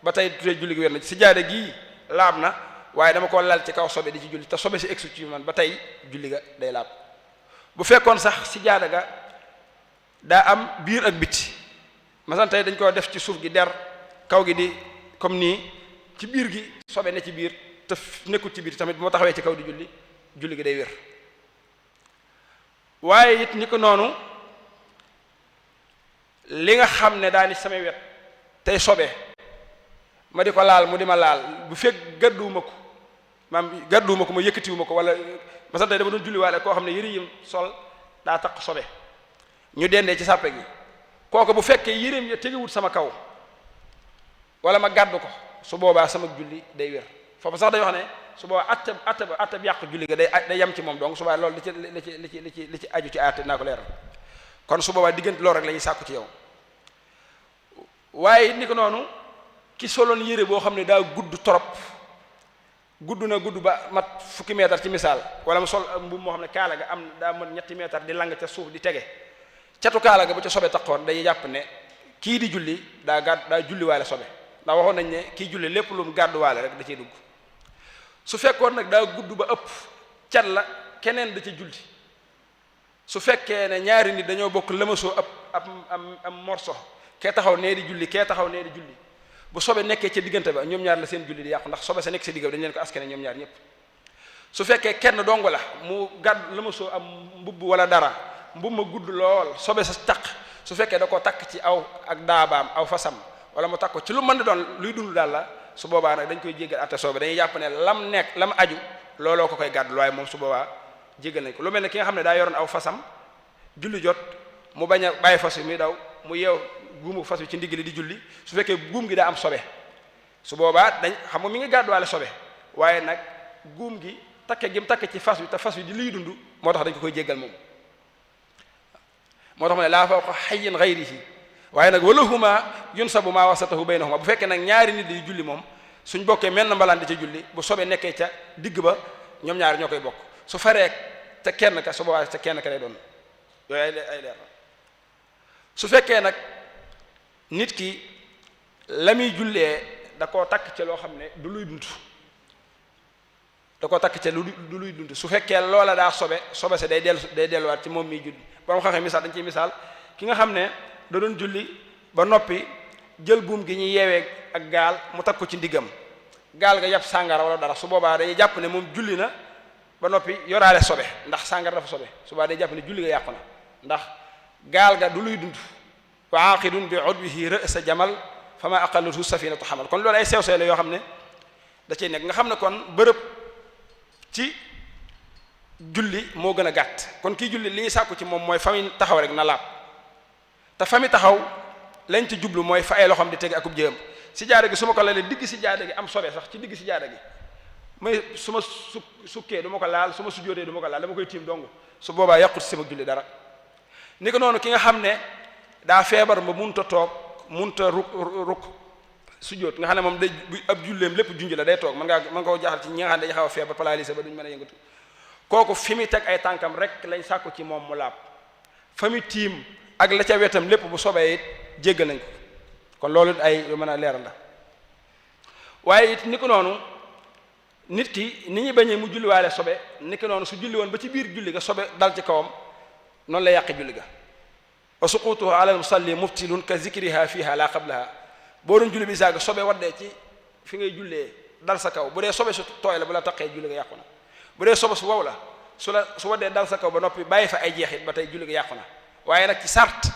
ba tey tuddee julli ga wér na si jaada gii laab na waaye dama ko lal ci kaw sobe di ci julli te sobe si egsu ci man ba tey julli ga day laab bu fekkoon sax si jaada ga daa am biir ak biti masan tey dañ ko def ci suuf gi der kaw gi di comme nii ci biir gi sobe ne ci biir te nekkul ci biir tamit bu ma taxawee ci kaw di julli julli gi day wér waaye it ni ko noonu li nga xam ne daa ni samay wet tey sobe ma di ko laal mu di ma laal bu fekk gàdduwuma ko ma yëkkatiwuma ko wala masan tey dama doon julli waale koo xam ne yëri yim sol daa taq sobe ñu dendee ci sàppe gi kooku bu fekkee yëreem ya tegewut sama kaw wala ma gàddu ko su boobaa sama julli day wér foofu sax day wax ne su boobaa atte bi yàq julli ga day yam ci moom donc su boobaa loolu li ci aju ci atte naa ko leeral kon su boobaa diggante loolu rek la ñuy sàkku ci yow waaye ni ko noonu ki soloon yére boo xam ne daa gudd trop gudd ba mat fukki meetar ci misaal wala mu sol mbubb moo xam ne kaala ga am daa mat ñetti meetar di lang ca suuf di tege catu kaala ga bu ca sobe taqoon day jàpp ne kii di julli daa julli waale sobe ndax waxoon nañ ne kii julli lépp lu mu gàdduwaale rek da cee dugg su fekkoon nag daa gudd ba ëpp cat la keneen da ca julli su fekkee ne ñaari nit dañoo bokk lëmasoo am morso kee taxaw nee di julli kee taxaw nee di julli bu sobe nekkee ca diggante ba ñoom ñaar la seen julli di yàqu ndax sobe sa nekk sa digga dañ leen ko askane ñoom ñaar ñëpp su fekkee kenn dong la mu gàdd lëmasoo am mbubb wala dara mbubb ma gudd lool sobe sa taq su fekkee da ko takk ci aw ak daabaam aw fasam wala mu takk ko ci lu mën di doon luy dund daal la su boobaa nag dañ koy jéggal atte soobe dañuy jàpp ne lam aju looloo ko koy gàddul waaye moom su boobaa jéggal nañ ko lu mel ne ki nga xam ne daa yoroon aw fasam julli jot mu bañ a bàyyi fas wi muy daw mu yeew guumu fas wi ci ndigg li di julli su fekkee guum gi daa am sobe su boobaa dañ xam nga mi ngi gàdduwaale sobe waaye nag guum gi takke gi mu takke ci fas wi te fas wi di liy dund moo tax dañ ko koy jéggal moom moo tax mu ne laa fawqa hayyin ghayrihi waaye nag walahuma yunsabu ma wasatahu baynahuma bu fekkee nag ñaari nit di julli moom suñ bokkee mel na mbalaan di ca julli bu sobe nekkee ca digg ba ñoom ñaari ñoo koy bokk su faree te kenn ka su boobaa te kenn ka lay doon yooyu ay leer su fekkee nag nit ki la muy jullee da koo takk ca loo xam ne du luy dund da koo takk ca du luy dund su fekkee loola daa sobe sa day delluwaat ci moom miy julli borom xam-xam misaal dañ ciy misaal ki nga xam ne da doon julli ba noppi jël buum gi ñuy yeewee ak gaal mu takk ko ci ndiggam gaal ga yàpp sàngara wala dara su boobaa dañuy jàpp ne moom julli na ba noppi yoraale sobe ndax sàngara dafa sobe su boobaa day jàpp ne julli ga yàqu na ndax gaal ga du luy dund wa aaqidun bi udwihi ra'sa jamal fa ma aqallathu safinatu xamal kon loolu ay sew-sew la yoo xam ne da cay nekk nga xam ne kon bërëb ci julli moo gën a gàtt kon kii julli li ñuy sàkku ci moom mooy fa muy taxaw rek na laab te fa muy taxaw lañ ci jublu mooy fa ay loxoom di tege akub jëm si jaada gi su ma ko lalee digg si jaada gi am sobe sax ci digg si jaada gi may su ma sukkee du ma ko laal su ma sujjóotee du ma ko laal dama koy tiim dong su boobaa yàqut si sama julli dara ni ko noonu ki nga xam ne daa feebar ba munta toog munta ruk sujjóot nga xam ne moom day ab julleem lépp junj la day toog mën koo jaaxal ci ñi nga xam ne day xaw a feebar paralysé ba duñ mën a yëngatu kooku fi mu teg ay tànkam rek lañ sàkku ci moom mu laab fa mu tiim ak la ca wetam lépp bu sobee it jéggal nañ ko kon loolu ay lu mën a leeral la waaye it ni ko noonu nit ki ni ñuy bañee mu julliwaale sobe ni ko noonu su julli woon ba ci biir julli ga sobe dal ci kawam noonu la yàqi julli ga wa suqutuhu ala al musalli mubtilun ka zikriha fiha la qablaha boo doon julli bi saaga sobe waddee ci fi ngay jullee dal sa kaw bu dee sobe su tooy la bu la taqee julli ga yàqu na bu dee sobe su wow la su waddee dal sa kaw ba noppi bàyyi fa ay jeexit ba tey julli ga yàqu na waaye nag ci sart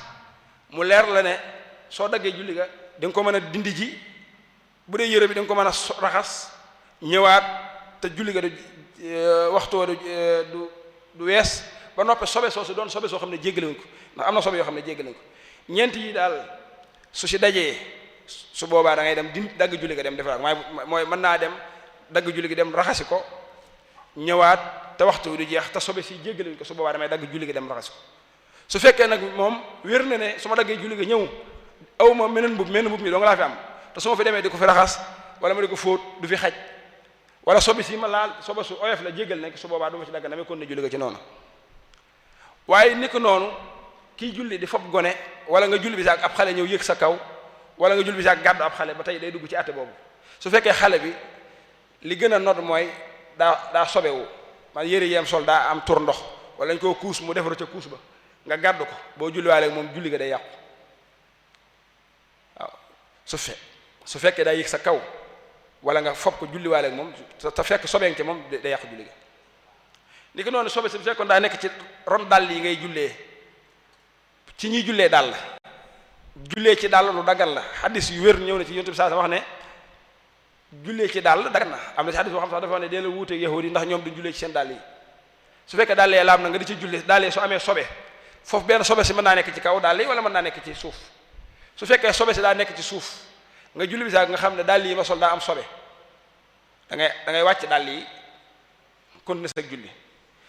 mu leer la ne soo daggee julli ga da nga ko mën a dindi ji bu dee yére bi da nga ko mën a raxas ñëwaat te julli ga du waxtu wa du wees ba noppi sobe soosu doon sobe soo xam ne jéggale ko ndax am na sobe yoo xam ne jéggale ko ñeent yi daal su si dajee su boobaa da ngay dem di dagg julli ga dem defaraat mooy mën naa dem dagg julli gi dem raxasi ko ñëwaat te waxtu wi du jeex te sobe si jéggale ko su boobaa damay dagg julli gi dem raxasi ko su fekkee nag moom wér na ne su ma daggee julli ga ñëw aw ma menn mbub mi doo nga laa fi am te su ma fi demee di ko fi raxas wala ma di ko fóot du fi xaj wala sobi si ma laal soba su oyof la jéggal nekk su boobaa du ma ci dagg damay kon ne julli ga ci noonu waaye ni ko noonu kii julli di fob gone wala nga julli bi saak ab xale ñëw yëg sa kaw wala nga julli bi saak gàddu ab xale ba tey day dugg ci àtte boobu su fekkee xale bi li gën a nodd mooy daa sobewu man yëre yem sol daa am tur ndox wala dañ koo kuus mu defaru ca kuus ba nga gàddu ko boo julliwaale moom julli ga day yàqu waaw su fekkee daa yëg sa kaw wala nga fob ko julliwaale ak moom te fekk sobeen ci moom day yàqu julli ga ni ko noonu sobe si bu fekkoon daa nekk ci ron dàll yi ngay jullee ci ñuy jullee dàll jullee ci dàll lu daggan la xaddis yu wér ñëw na ci yonent bi saa wax ne jullee ci dàll daggan na am na ci xaddis boo xam sax dafa wax ne dee la wuuteeg yahudi yi ndax ñoom duñ jullee ci seen dàll yi su fekkee dàll yi laab na nga di ci jullee dàll yi su amee sobe foofu benn sobe si mën naa nekk ci kaw dàll yi wala mën naa nekk ci suuf su fekkee sobe si daa nekk ci suuf nga julli bi sax nga xam ne dàll yi ma sol daa am sobe da ngay wàcc dàll yi continuer sa julli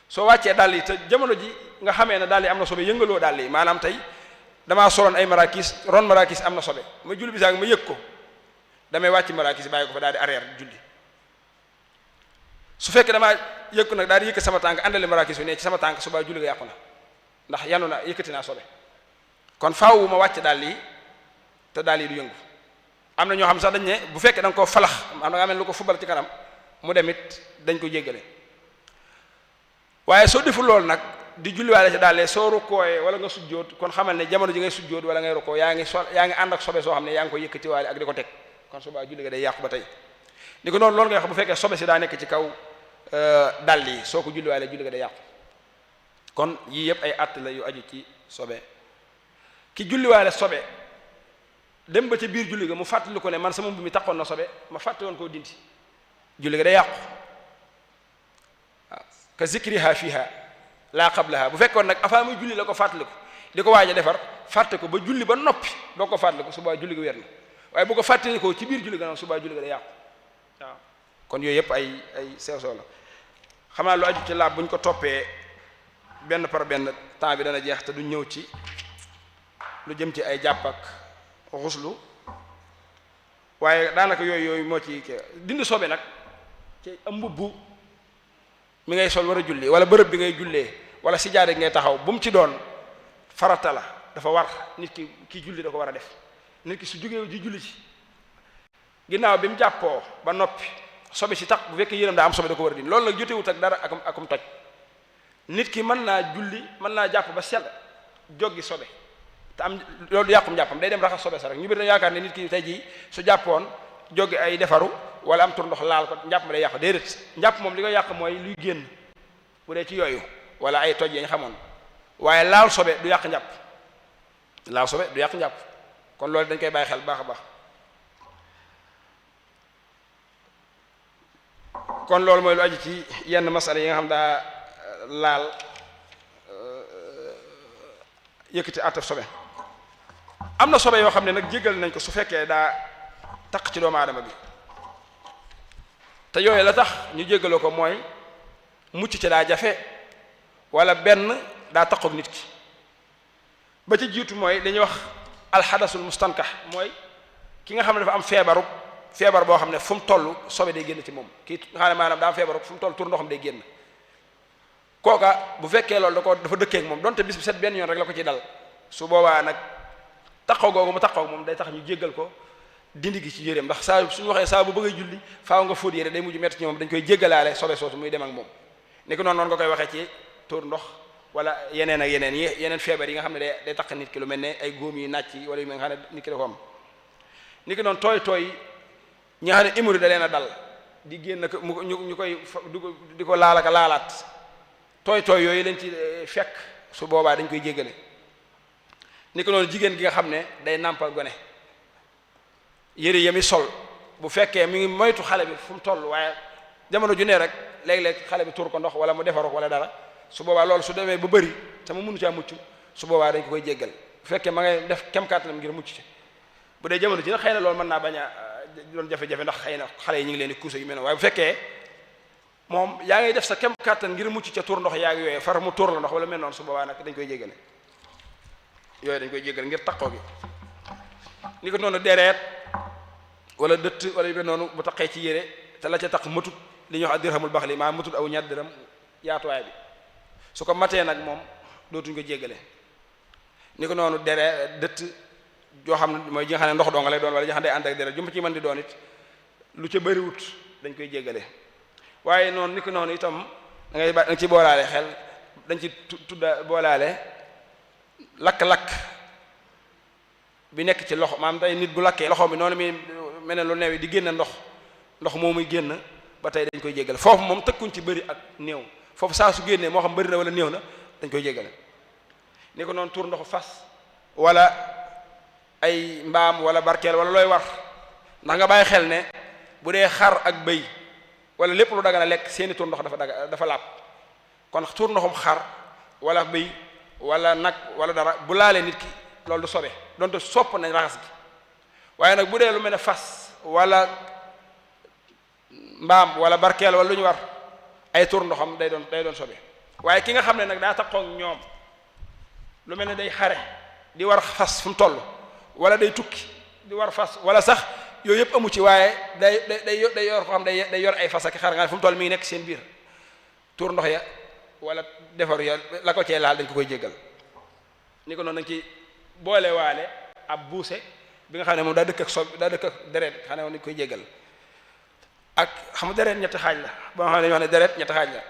soo wàccee dàll yi te jamono ji nga xamee ne dàll yi am na sobe yëngaloo dàll yi maanaam tey damaa soloon ay marakis ron marakis am na sobe ma julli bi sax ma yëg ko damay wàcc marakis bàyyi ko fa daal di arrière julli su fekkee damaa yëg ko nag daal di yëkkat sama tànk àndale marakis bi ne ci sama tànk subaa julli ga yàqu na ndax yanu na yëkkati naa sobe kon faaw ma wàcc dàll yi te dàll yi du yëngu am na ñoo xam sax dañ ne bu fekkee da nga koo falax am na nga mel lu ko fubal ci kanam mu dem it dañ ko jéggale waaye soo deful loolu nag di julliwaale ci dàllee soo rukkooyee wala nga sujjóot kon xamal ne jamono ji ngay sujjóot wala ngay rukkoo yaa ngi ànd ak sobe soo xam ne yaa ngi ko yëkkatiwaale ak di ko teg kon subaa julli ga day yàqu ba tey ni ko noonu loolu ngay wax bu fekkee sobe si daa nekk ci kaw dàll yi soo ko julliwaale julli ga day yàqu kon yii yëpp ay att la yu aju ci sobe ki julliwaale sobe dem ba ca biir julli ga mu fàttali ko ne man sama mbubb mi taxoon na sobe ma fàtte woon koo dindi julli ga day yàqu waaw ka zikriha fiha laa qablaha bu fekkoon nag avant muy julli la ko fàttali ko di ko waaj a defar fàtte ko ba julli ba noppi doo ko fàttali ko subaa julli ga wér na waaye bu ko fàttali ko ci biir julli ga noonu subaa julli ga day yàqu waaw kon yooyu yëpp ay sew sew la xam naa lu aju ci laab bu ñu ko toppee benn par benn temps bi dana jeex te du ñëw ci lu jëm ci ay jàpp ak xuslu waaye daanaka yooyu moo ci dindi sobe nag ci am mbubb mi ngay sol war a julli wala bërëb bi ngay jullee wala sijaade ngay taxaw bu mu ci doon farata la dafa war nit ki julli da ko war a def nit ki su jógee ji julli ci ginnaaw bi mu jàppoo ba noppi sobe si tax bu fekkee yéram daa am sobe da ko war a dindi loolu nag jotewut ak dara akum toj nit ki mën naa julli mën naa jàpp ba sell joggi sobe te am loolu yàqum jàppam day dem raxas sobe sa rek ñu bëri na yaakaar ne nit ki tey jii su jàppoon joggi ay defaru wala am tur ndox laal ko njàpp ma day yàqu déedéet njàpp moom li koy yàq mooy luy génn bu dee ci yooyu wala ay toj yañ xamoon waaye laal sobe du yàq njàpp laal sobe du yàq njàpp kon loolu dañ koy bàyyi xel baax a baax kon loolu mooy lu aju ci yenn masala yi nga xam daa laal yëkkati àttaf sobe am na sobe yoo xam ne nag jéggal nañ ko su fekkee daa taq ci doomu aadama bi te yooyu la tax ñu jéggaloo ko mooy mucc ci daa jafe wala benn daa taqoog nit ki ba ca jiitu mooy dañuy wax alxadasul mustankax mooy ki nga xam ne dafa am feebar boo xam ne fu mu toll sobe day génn ci moom kii nga xam ne maanaam daa am feebaru fu mu toll tur ndoxam day génn kooka bu fekkee loolu dafa dëkkee ak moom donte bis bi set benn yoon rek la ko ci dal su boobaa nag taqaw googu mu taqaw moom day tax ñu jéggal ko dindi gi ci yéreem ndax saa suñu waxee saa bu bëggee julli faaw nga fóot yére day mujj metti ci moom dañ koy jéggalaale sobe soosu muy dem ak moom ni ko noonu nga koy waxee ci tur ndox wala yeneen ak yeneen feebar yi nga xam ne day taq nit ki lu mel ne ay góom yi nàcc yi wala yu mel nga xam ne nit ki da ko am ni ki noonu tooy ñi nga xam ne imuri da leen a dal di génn ko ñu koy di ko laalaat tooy yooyu leen ci fekk su boobaa dañ koy jéggale ni ko noonu jigéen gi nga xam ne day nàmpal gone yëre yami sol bu fekkee mi ngi moytu xale bi fu mu toll waaye jamono ju ne rek léeg-léeg xale bi tuur ko ndox wala mu defaru wala dara su boobaa loolu su demee ba bëri te mu mënu caa mucc su boobaa dañ ko koy jéggal bu fekkee ma ngay def kem kàttanam ngir mucc ci bu dee jamono ji nag xëy na loolu mën naa bañ a doon jafe-jafe ndax xëy na xale yi ñu ngi leen di kuuse yu mel ne waaye bu fekkee moom yaa ngay def sa kem kàttan ngir mucc ca tuur ndox yaa ngi yooyee far mu tuur la ndox wala mel noonu su boobaa nag dañ koy jéggale yooyu dañ koy jéggal ngir taqoo gi ni ko noonu dereet wala dëtt wala yu mel noonu bu taqee ci yére te la ca taq matut li ñuy wax dirhamul baxli maa matut aw ñaar dërëm yaatuwaay bi su ko matee nag moom dootuñ ko jéggale ni ko noonu dëtt joo xam ne mooy ji nga xam ne ndox doo nga lay doon wala ji nga xam ne day ànd ak deret ju mu ci mën di doon it lu ca bëriwut dañ koy jéggale waaye noonu ni ko noonu itam da nga ci boolaale xel dañ ci tudda boolaale lakk-lakk bi nekk ci loxo maanaam tey nit bu lakkee loxo bi noonu mi mel ne lu neew di génn ndox moo muy génn ba tey dañ koy jéggale foofu moom tëkkuñ ci bëri ak néew foofu saa su génnee moo xam bëri na wala néew na dañ koy jéggale ni ko noonu tuur ndoxu fas wala ay mbaam wala barkeel wala looy war ndax nga bàyyi xel ne bu dee xar ak bëy wala lépp lu dagana lekk seeni tuur ndox dafa laab kon tuur ndoxum xar wala bëy wala nag wala dara bu laalee nit ki loolu du sobe donte sopp nañ raxas gi waaye nag bu dee lu mel ne fas wala mbaam wala barkeel wala lu ñu war ay tuur ndoxam day doon sobe waaye ki nga xam ne nag daa taxaw ñoom lu mel ne day xare di war fas fu mu toll wala day tukki di war fas wala sax yooyu yëpp amu ci waaye day yor ko xam day yor ay fas ak xar nga fu mu toll mi ngi nekk seen biir tuur ndox ya wala defaru ya la ko cee laal dañ ko koy jéggal ni ko noonu dañ ci boole waale ab buuse bi nga xam ne moom daa dëkk ak deret xam ne moom dañ koy jéggal ak xam nga deret ñetti xaaj la ba nga xam ne dañuy wax ne deret ñetti xaaj la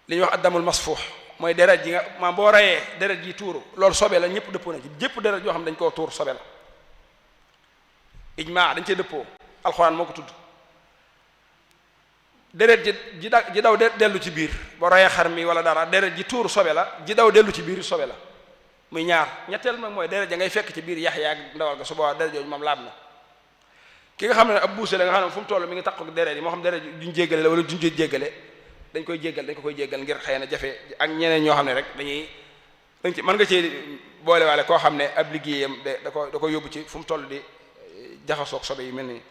li ñuy wax addamul masfuux mooy deret ji nga maam boo rayee deret ji tuuru loolu sobe la ñëpp dëppoo na ci jépp deret yoo xam ne dañ koo tuur sobe la ijmaa dañ cee dëppoo alxuraan moo ko tudd deret ji daw dellu ci biir boo rayee xar mi wala dara deret ji tuuru sobe la ji daw dellu ci biir sobe la muy ñaar ñetteel nag mooy deret ja ngay fekk ci biir yax yaag ndawal ga su boobaa deret jooju moom laab na ki nga xam ne ab buuse la nga xam ne fu mu toll mi ngi takk ak deret yi moo xam deret duñ jéggale la wala duñ jéggale dañ koy koy jéggal ngir xëy na jafe ak ñeneen ñoo xam ne rek dañ ci mën nga ci boolewaale koo xam ne ab liggéeyam da ko yóbbu ci fu mu toll di jaxasoog sobe yi mel ni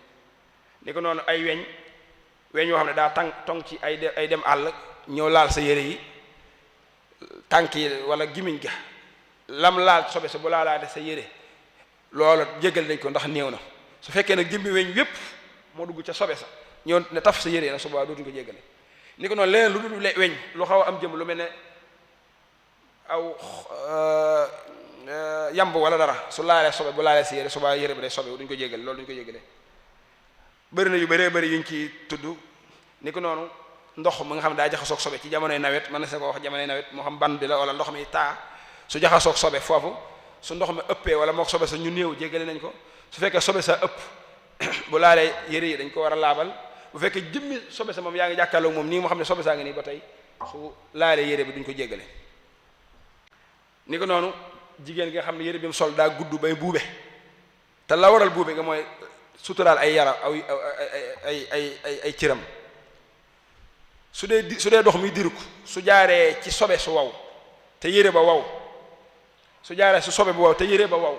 ni ko noonu ay weñ yoo xam ne daa tong ci ay dem àll ñëw laal sa yére yi tànk yi wala gimiñ ga lam laal sobe sa bu laalaate sa yére loolu jéggal dañ ko ndax néew na su fekkee nag jëmbi weñ yépp moo dugg ca sobe sa ñëw ne taf sa yére nag su boobaa dootuñ ko jéggale ni ko noonu leneen lu dul weñ lu xaw a am jëm lu mel ne aw yamb wala dara su laalee sobe bu laalee si yére subaa yére bi day sobe duñ ko jéggale loolu duñ ko jéggale bëri na yu bëree bëri yuñ ci tudd ni ko noonu ndox mu nga xam ne daa jaxasoog sobe ci jamonoy nawet mën na sa ko wax jamonoy nawet moo xam ban bi la wala ndox mi taa su jaxasoog sobe foofu su ndox mi ëppee wala moo sobe sa ñu néew jéggale nañ ko su fekkee sobe sa ëpp bu laalee yére yi dañ ko war a laabal bu fekkee jëmmi sobe sa moom yaa ngi jàkkaarloog moom nii moo xam ne sobe saa ngi nii ba tey su laalee yére bi duñ ko jéggale ni ko noonu jigéen gi nga xam ne yére bi mu sol daa gudd bay buube te la waral buube nga mooy suturaal ay yaram ay cëram su dee dox muy diruk su jaaree ci sobe su waw te yére ba waw su jaaree su sobe bu waw te yére ba waw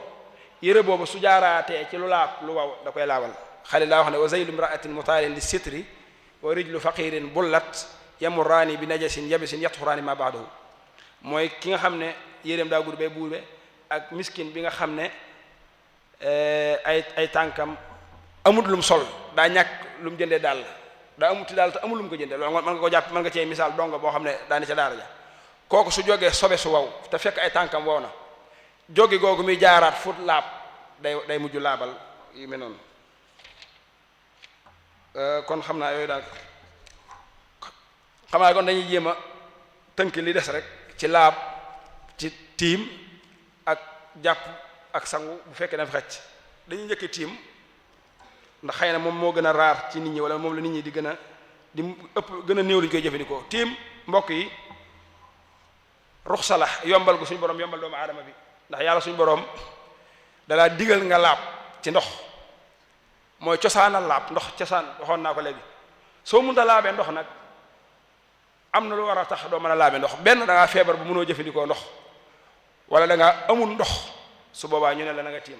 yére boobu su jaaraatee ci lu laab lu waw da koy laabal xale laa wax ne wa zaylu imraatin mutaalin li sitri wa rijlu faqirin bullat yamurraani bi najasin yabisin yatxuraani ma baadahu mooy ki nga xam ne yéreem daa gudd bay buube ak miskin bi nga xam ne ay tànkam amut lum sol daa ñàkk lum jëndee daal daa amuti daal te amul lum ko jëndee loolu mën nga ko jàpp mën nga cee misaal dongo boo xam ne daa ne ca daara ja kooku su jógee sobe su waw te fekk ay tànkam wow na jóge googu muy jaaraat fut laab day mujj laabal yu mel noonu kon xam naa yooyu daal xam naa kon dañuy jéem a tënk li des rek ci laab ci tiim ak jàpp ak sangu bu fekkee dafa xecc dañuy njëkk tiim ndax xëy na moom moo gën a raar ci nit ñi wala moom la nit ñi di gën a gën a néew lu ñu koy jëfandikoo tiim mbokk yi ruxsa la yombal gu suñu borom yombal doomu aadama bi ndax yàlla suñu borom dalaa digal nga laab ci ndox mooy cosaanal laab ndox cosaan waxoon naa ko léegi soo mënta laabee ndox nag am na lu war a tax doo mën a laabee ndox benn da ngaa feebar bu mënoo jëfandikoo ndox wala da ngaa amul ndox su boobaa ñu ne la na nga tiim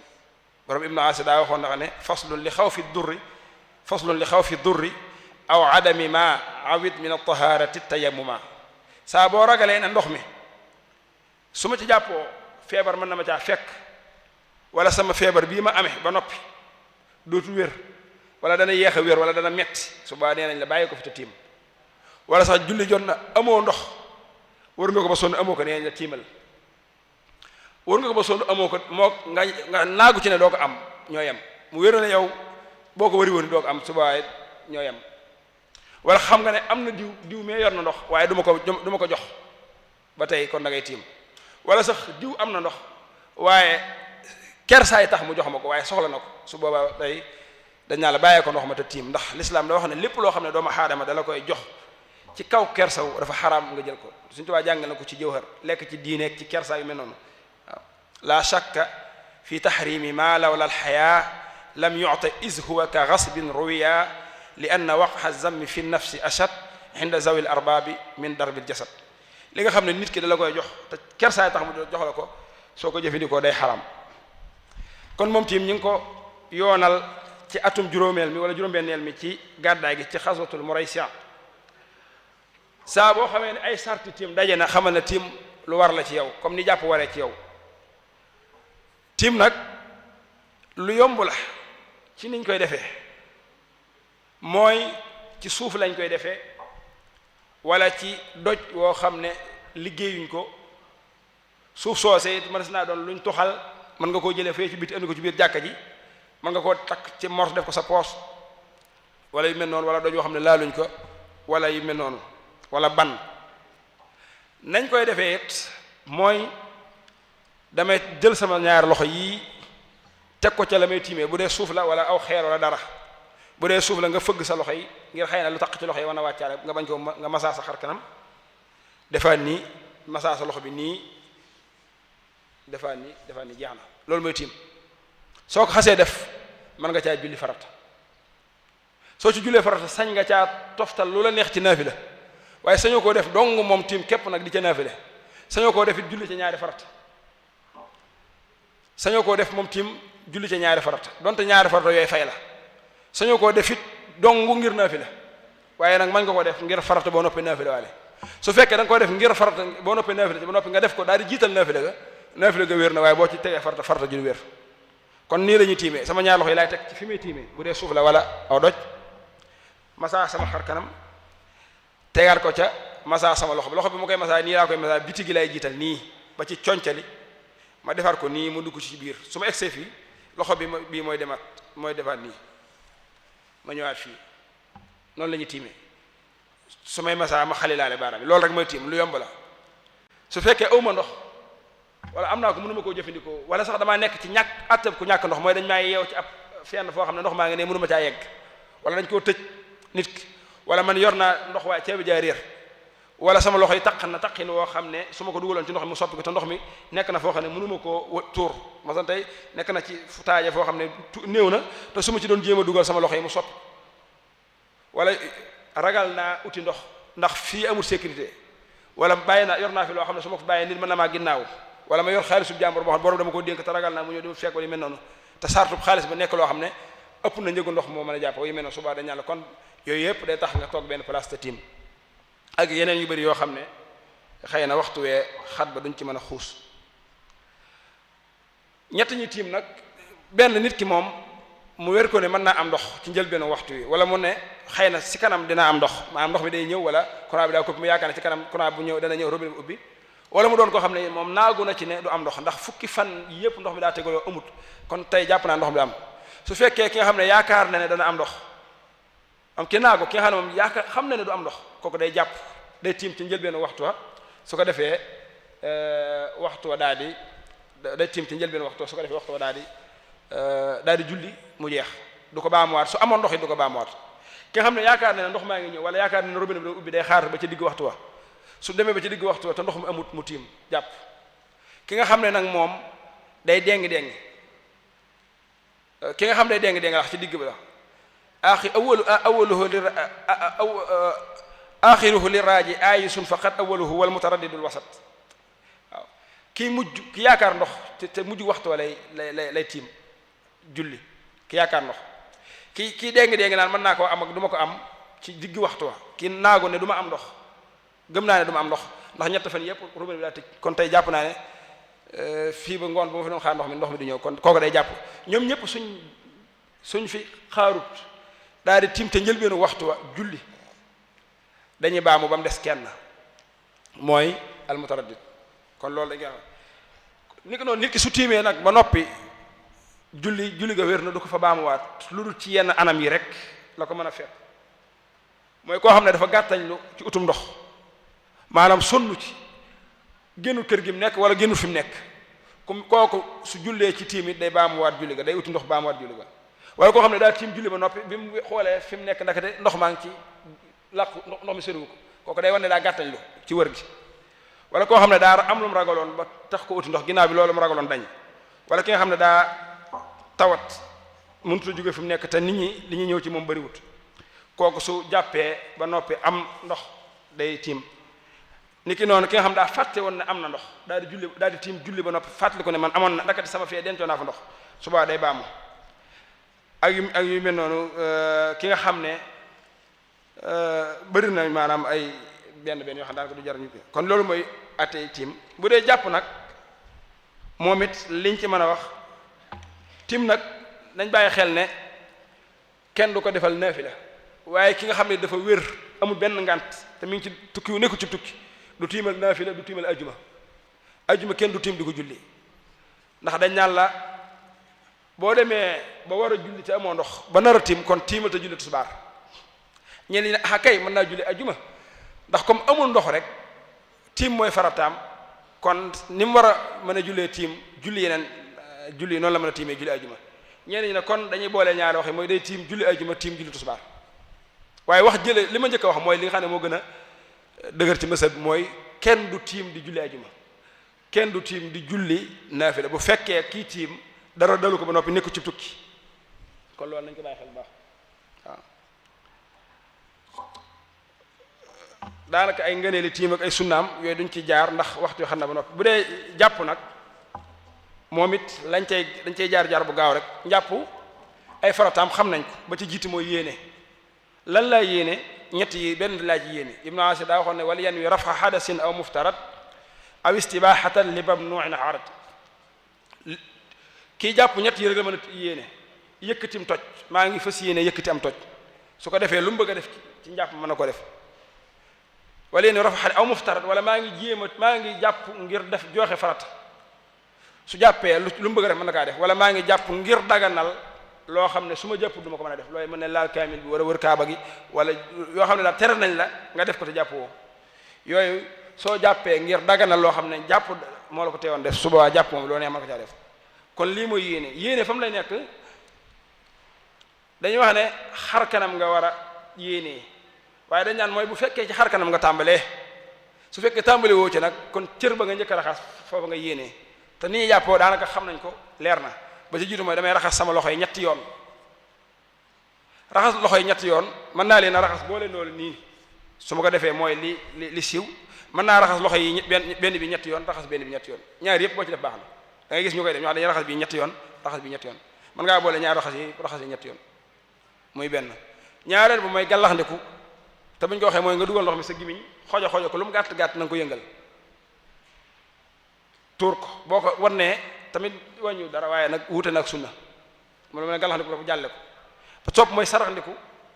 borom ibnu asi daa waxoon na ne faslun li xaw fi durri aw adami ma awid min at-taharati tayammuma saa boo ragalee na ndox mi su ma ci jàppoo feebar mën na ma caa fekk wala sama feebar bii ma amee ba noppi dootu wér wala dana yéex a wér wala dana metti su boobaa nee nañ la bàyyi ko fi te tiim wala sax julli jot na amoo ndox war nga ko ba sonn amoo ko nee nañ la tiimal war nga ko ba sonn amoo ko moo nga naagu ci ne doo ko am ñoo yem mu wér na yow boo ko wari woon doo ko am su boobaa ñoo yem wala xam nga ne am na diw mais yor na ndox waaye du ma ko jox ba tey kon da ngay tiim wala sax diw am na ndox waaye kersaay tax mu jox ma ko waaye soxla na ko su boobaa tey dañ naa la bàyyee ko ndox ma te tiim ndax l'islam da wax ne lépp loo xam ne doomu aadama dala koy jox ci kaw kersaw dafa xaraam nga jël ko suñu tubaab jàngal na ko ci jawhar lekk ci diineeg ci kersa yu mel noonu waaw la shakka fi tahrimi ma lawla alxaya lam yu'ta iz huwa ka ghasbin ruwiya li anna waq'a zammi fi nafsi ashad inda zawil arbaabi min darbil jasad li nga xam ne nit ki dala koy jox te kersaay tax mu jox la ko soo ko jëfandikoo day xaraam kon moom tiim ñu ngi ko yoonal ci atum juróomeel mi wala juróom-benneel mi ci gàddaay gi ci xaswatul Muraysiya saa boo xamee ne ay sarti tiim daje na xamal na tiim lu war la ci yow comme ni jàpp waree ci yow tiim nag lu yomb la ci niñ koy defee mooy ci suuf lañ koy defee wala ci doj woo xam ne liggéeyuñ ko suuf soosee it mën naa doon luñ tuxal mën nga koo jëlee fee ci biti andi ko ci biir jàkka ji mën nga koo takk ci mors def ko sa poos wala yu mel noonu wala doj yoo xam ne laaluñ ko wala yu mel noonu wala ban nañ koy defee it mooy damay jël sama ñaari loxo yii teg ko ca la may tiimee bu dee suuf la wala aw xeer wala dara bu dee suuf la nga fëgg sa loxo yi ngir xëy na lu taq ci loxo yi war na wàccaale nga bañ ko nga masaa sa xar kanam defaat nii masaa sa loxo bi nii defaat nii jeex na loolu mooy tiim soo ko xasee def mën nga caa julli farata soo ci jullee farata sañ nga caa toftal lu la neex ci naafila waaye sañoo koo def dong moom tiim képp nag di ca naafile sañoo koo def it julli ca ñaari farata sañoo koo def moom tiim julli ca ñaari farata donte ñaari farata yooyu fay la sañoo koo def it dong ngir naafila waaye nag mën nga ko def ngir farata boo noppee naafila waale su fekkee da nga ko def ngir farata boo noppee naafila ba noppi nga def ko daal di jiital naafila ga wér na waaye boo ci tegee farata ju wér kon nii la ñuy tiimee sama ñaar loxo yi laay teg ci fi muy tiimee bu dee suuf la wala aw doj masaa sama xar kanam tegaat ko ca masaa sama loxo bi mu koy masaa nii laa koy masaa biti gi lay jiital nii ba ci concali ma defar ko nii mu dugg ci biir su ma egsee fii loxo bi bii mooy defaat nii ma ñëwaat fii noonu la ñuy tiimee su may masaa ma xalilaale baaraam bi loolu rek mooy tiim lu yomb la su fekkee awma ndox wala am naa ko mënuma koo jëfandikoo wala sax damaa nekk ci ñàkk attab ku ñàkk ndox mooy dañ maa yeew ci ab fenn foo xam ne ndox maa ngi ne mënuma caa yegg wala dañ koo tëj nit ki wala man yor naa ndox waaye ceebi jaay réer wala sama loxo yi taq na taqin woo xam ne su ma ko dugaloon ci ndox mi mu soppi ko te ndox mi nekk na foo xam ne mënuma koo tuur masan tey nekk na ci fu taaje foo xam ne néew na te su ma ci doon jéem a dugal sama loxo yi mu soppi wala ragal naa uti ndox ndax fii amul sécurité wala bàyyi naa yor naa fi loo xam ne su ma ko bàyyee nit mën na maa ginnaaw wala ma yor xaalisub jàmbur boo xam ne borom dama ko dénk te ragal naa mu ñëw di fekk wala yu mel noonu te sartub xaalis ba nekk loo xam ne ëpp na njëgu ndox moo mën a jàpp yu mel noonu subaa dañ la kon yooyu yëpp day tax nga toog benn place te tiim ak yeneen yu bëri yoo xam ne xëy na waxtu wee xat ba duñ ci mën a xuus. ñett ñi tiim nag benn nit ki moom mu wér ko ne mën naa am ndox ci njëlbéenu waxtu wi wala mu ne xëy na si kanam dina am ndox maanaam ndox mi day ñëw wala courant bi daa ko mu yaakaar ne ci kanam courant bu ñëw dana ñëw robinet bi ubbi wala mu doon koo xam ne moom naagu na ci ne du am ndox ndax fukki fan yépp ndox mi daa tegaloo amut kon tey jàpp naa ndox mi am su fekkee ki nga xam ne yaakaar na ne dana am ndox am ki naagu ki nga xam ne moom yaakaar xam na ne du am ndox kooku day jàpp day tiim ci njëlbéenu waxtu wa su ko defee waxtu wa daal di day tiim ci njëlbéenu waxtu wa su ko defee waxtu wa daal di julli mu jeex du ko baamuwaat su amoon ndox yi du ko baamuwaat ki nga xam ne yaakaar na ne ndox maa ngi ñëw wala yaakaar na ne robinet bi da ubbi day xaar ba ci digg waxtu wa su demee ba ci digg waxtu wa te ndox mu amut mu tiim jàpp ki nga xam ne nag moom day déngi ki nga xam ne day déngi wax ci digg bi la axiruhu li raaji ayisun faqat awaluhu wal mutaraddidul wasat waaw kii mujj ki yaakaar ndox te mujj waxtu wa lay tiim julli ki yaakaar ndox kii déngi naan mën naa koo am ak du ma ko am ci digg waxtu wa ki naagu ne du ma am ndox gëm naa ne du ma am ndox ndax ñett fan yépp robinet bi daa tëj kon tey jàpp naa ne fii ba ngoon bu ma fi doon xaar ndox mi du ñëw kon kooku day jàpp ñoom ñëpp suñ fi xaarut daal di tiim te njëlbeenu waxtu wa julli dañuy baamu ba mu des kenn mooy almutaraddid kon loolu dañ koy wax ni ko noonu nit ki su tiimee nag ba noppi julli ga wér na du ko fa baamuwaat lu dul ci yenn anam yi rek la ko mën a fekk mooy koo xam ne dafa gàttañlu ci utum ndox maanaam sonn ci génnul kër gi mu nekk wala génnul fi mu nekk comme kooku su jullee ci tiim it day baamuwaat julli ga day uti ndox baamuwaat julli ga wala koo xam ne daal tiim julli ba noppi bi mu xoolee fi mu nekk ndakate ndox maa ngi ci làqu ndox mi soriwu ko kooku day wane ne daa gàttañlu ci wër gi wala koo xam ne daa am lu mu ragaloon ba tax ko uti ndox ginnaaw bi loolu mu ragaloon dañ wala ki nga xam ne daa tawat mënut a jóge fi mu nekk te nit ñi li ñuy ñëw ci moom bariwut kooku su jàppee ba noppi am ndox day tiim ni ki noonu ki nga xam daa fàtte woon ne am na ndox daal di tiim julli ba noppi fàttali ko ne man amoon na ndakati sama fee dencoo naa fa ndox subaa day baamu ak yu mel noonu ki nga xam ne bëri na maanaam ay benn yoo xam daanaka du jar ñu kon loolu mooy attey tiim bu dee jàpp nag moom it liñ ci mën a wax tiim nag nañ bàyyi xel ne kenn du ko defal naafila waaye ki nga xam ne dafa wér amul benn ngant te mi ngi ci tukki wu nekku ci tukki du tiimal naafila du tiimal ajuma kenn du tiim di ko julli ndax dañ naan la boo demee ba war a julli te amoo ndox ba nar a tiim kon tiimal te julli tisbaar ñenn ñi ne ah kay mën naa julli ajuma ndax comme amul ndox rek tiim mooy farataam kon ni mu war a mën a jullee tiim julli yeneen julli noonu la mën a tiimee julli ajuma ñenn ñi ne kon dañuy boole ñaari wax yi mooy day tiim julli ajuma tiim julli tisbaar waaye wax jële li ma njëkk a wax mooy li nga xam ne moo gën a dëgër ci mësab mooy kenn du tiim di julli ajuma kenn du tiim di julli naafila bu fekkee kii tiim dara dalu ko ba noppi nekku ci tukki kon loolu nañ ko bàyyi xel bu baax waaw daanaka ay ngëneeli tiim ak ay sunnaam yooyu duñ ci jaar ndax waxtu yoo xam ne ba noppi bu dee jàpp nag moom it dañ cay jaar bu gaaw rek njàpp ay farataam xam nañ ko ba ci jiitu mooy yéene lan laa yéene ñett yi benn laa ci yéene ibnu asir daa waxoon ne wala yan wi rafa hadasin aw muftarat aw istibahatan li mamnu'in arat kii jàpp ñett yi rek la mën a yéene yëkkatim toj maa ngi fas yéene yëkkati am toj su ko defee lu mu bëgg a def ci njàpp mën na ko def wala yéen rafa aw muftarat wala maa ngi jàpp ngir def joxe farata su jàppee lu mu bëgg a def mën na kaa def wala maa ngi jàpp ngir daganal loo xam ne su ma jàpp du ma ko mën a def looy mën ne laal kaamil bi wala wër kaaba gi wala yoo xam ne daal tere nañ la nga def ko te jàpp woo yooyu soo jàppee ngir daganal loo xam ne jàpp moo la ko teewoon def suba waa jàpp moom loo neex mën ko caa def kon lii mooy yéene fa mu lay nekk dañuy wax ne xar kanam nga war a yéenee waaye dañ naan mooy bu fekkee ci xar kanam nga tàmbalee su fekkee tàmbale woo ci nag kon cër ba nga njëkk a raxas foofu nga yéenee te ni ñuy jàppoo daanaka xam nañ ko leer na ba ci jiitu mooy damay raxas sama loxo yi ñetti yoon raxas loxo yi ñetti yoon mën naa leen a raxas boole loolu nii su ma ko defee mooy li siiw mën naa raxas loxo yi benn bi ñetti yoon raxas benn bi ñetti yoon ñaar yëpp boo ci def baax na da ngay gis ñu koy def ñu wax dañuy raxas bi ñetti yoon raxas bi ñetti yoon mën ngaa boole ñaar raxas yi ñetti yoon muy benn ñaareel bu mooy gàllaxndiku te buñ ko waxee mooy nga dugal ndox mi sa gimiñ xojo ko lu mu gàtt gàtt na nga ko yëngal tuur ko boo ko wannee tamit wàññiw dara waaye nag wuute na ak sunna mu ne galaxndiku dafa jàlle ko ba topp mooy saraxndiku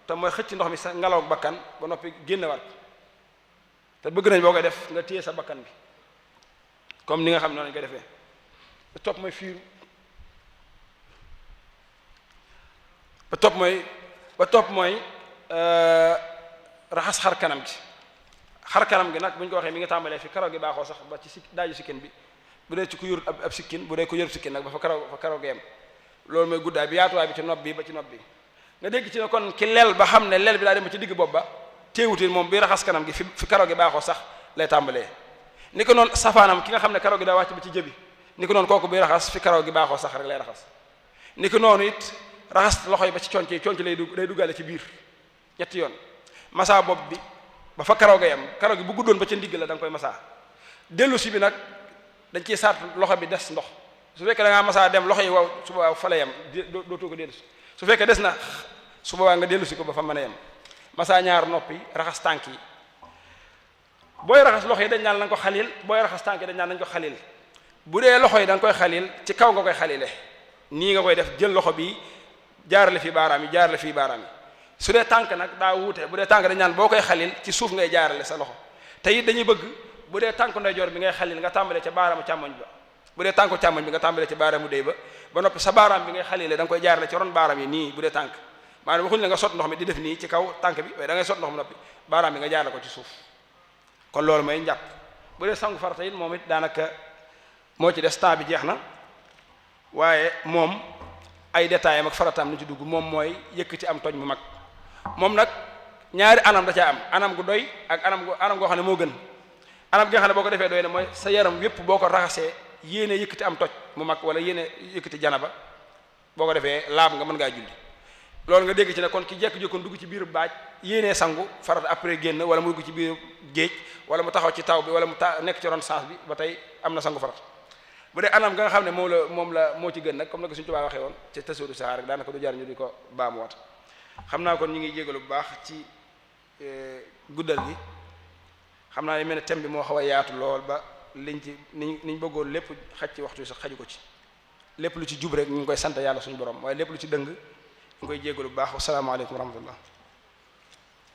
te mooy xëcc ndox mi sa ngelaw ak bakkan ba noppi génnewaat te bëgg nañ boo koy def nga téye sa bakkan bi comme ni nga xam ne noonu lañ koy defee ba topp mooy fiiru ba topp mooy raxas xar kanam gi nag bu ñu ko waxee mi ngi tàmbalee fi karaw gi baaxoo sax ba ci daaju sikkin bi bu dee ci ku yorut ab sikkin bu dee ku yorut sikkin nag ba fa karaw gi yem loolu mooy guddaay bi yaatuwaay bi ci nopp bi ba ci nopp bi nga dégg ci ne kon ki lel ba xam ne lel bi daa dem ba ci digg bopp ba teewutin moom bi raxas kanam gi fi karaw gi baaxoo sax lay tàmbalee ni ko noonu safaanam ki nga xam ne karaw gi daa wàcc ba ci jëbi ni ko noonu kooku bi raxas fi karaw gi baaxoo sax rek lay raxas ni ko noonu it raxas loxo yi ba ci conc lay duggaale ci biir ñetti yoon masa bopp bi ba fa karaw ga yam karaw gi bu guddoon ba ca ndigg la da nga koy masa dellu si bi nag dañ ciy saat loxo bi des ndox su fekkee da ngaa masa dem loxo yi waaw su boobaa fa la yam dootoo ko dellu si su fekkee des na su boobaa nga dellu si ko ba fa mën a yam masa ñaar noppi raxas tànk yi booy raxas loxo yi dañ naan na nga ko xalil booy raxas tànk yi dañ naan nañ ko xalil bu dee loxo yi da nga koy xalil ci kaw nga koy xalile nii nga koy def jël loxo bi jaarale fii baaraam yi su dee tànk nag daa wuute bu dee tànk dañ naan boo koy xalil ci suuf ngay jaarale sa loxo te it dañuy bëgg bu dee tànku ndeyjoor bi ngay xalil nga tàmbalee ca baaraamu càmmoñ ba bu dee tànku càmmoñ bi nga tàmbalee ci baaraamu déy ba noppi sa baaraam bi ngay xalile da nga koy jaarale ci ron baaraam yi nii bu dee tànk maanaam waxuñu la nga sot ndox mi di def nii ci kaw tànk bi waaye da ngay sot ndox mi noppi baaraam bi nga jaarale ko ci suuf kon loolu mooy njàpp bu dee sangu farata it moom it daanaka moo ci des temps bi jeex na waaye moom ay détails am ak farataam lu ci dugg moom mooy yëkkati am toj mu mag moom nag ñaari anam da caa am anam gu doy ak anam goo xam ne moo gën anam gi nga xam ne boo ko defee doy na mooy sa yaram yépp boo ko raxasee yéene yëkkati am toj mu mag wala yéene yëkkati janaba boo ko defee laab nga mën ngaa julli loolu nga dégg ci ne kon ki jekk-jekkoon dugg ci biir baaj yéenee sangu farata après génn wala mu dugg ci biir géej wala mu taxaw ci taw bi wala mu nekk ci ron saas bi ba tey am na sangu farata bu dee anam nga nga xam ne moo ci gën nag comme na ko suñu Tuubaa waxee woon ci tasawudu saxaar rek daanaka du jar ñu di ko baamuwaat xam naa kon ñu ngi jégalu bu baax ci guddal gi xam naa ne mel ne thème bi moo xaw a yaatu lool ba niñ bëggoon lépp xaj ci waxtu sax xaju ko ci lépp lu ci jub rek ñu ngi koy sant yàlla suñu borom waaye lépp lu ci dëng ñu ngi koy jégalu bu baax wasalaamaaleykum wa rahmatullah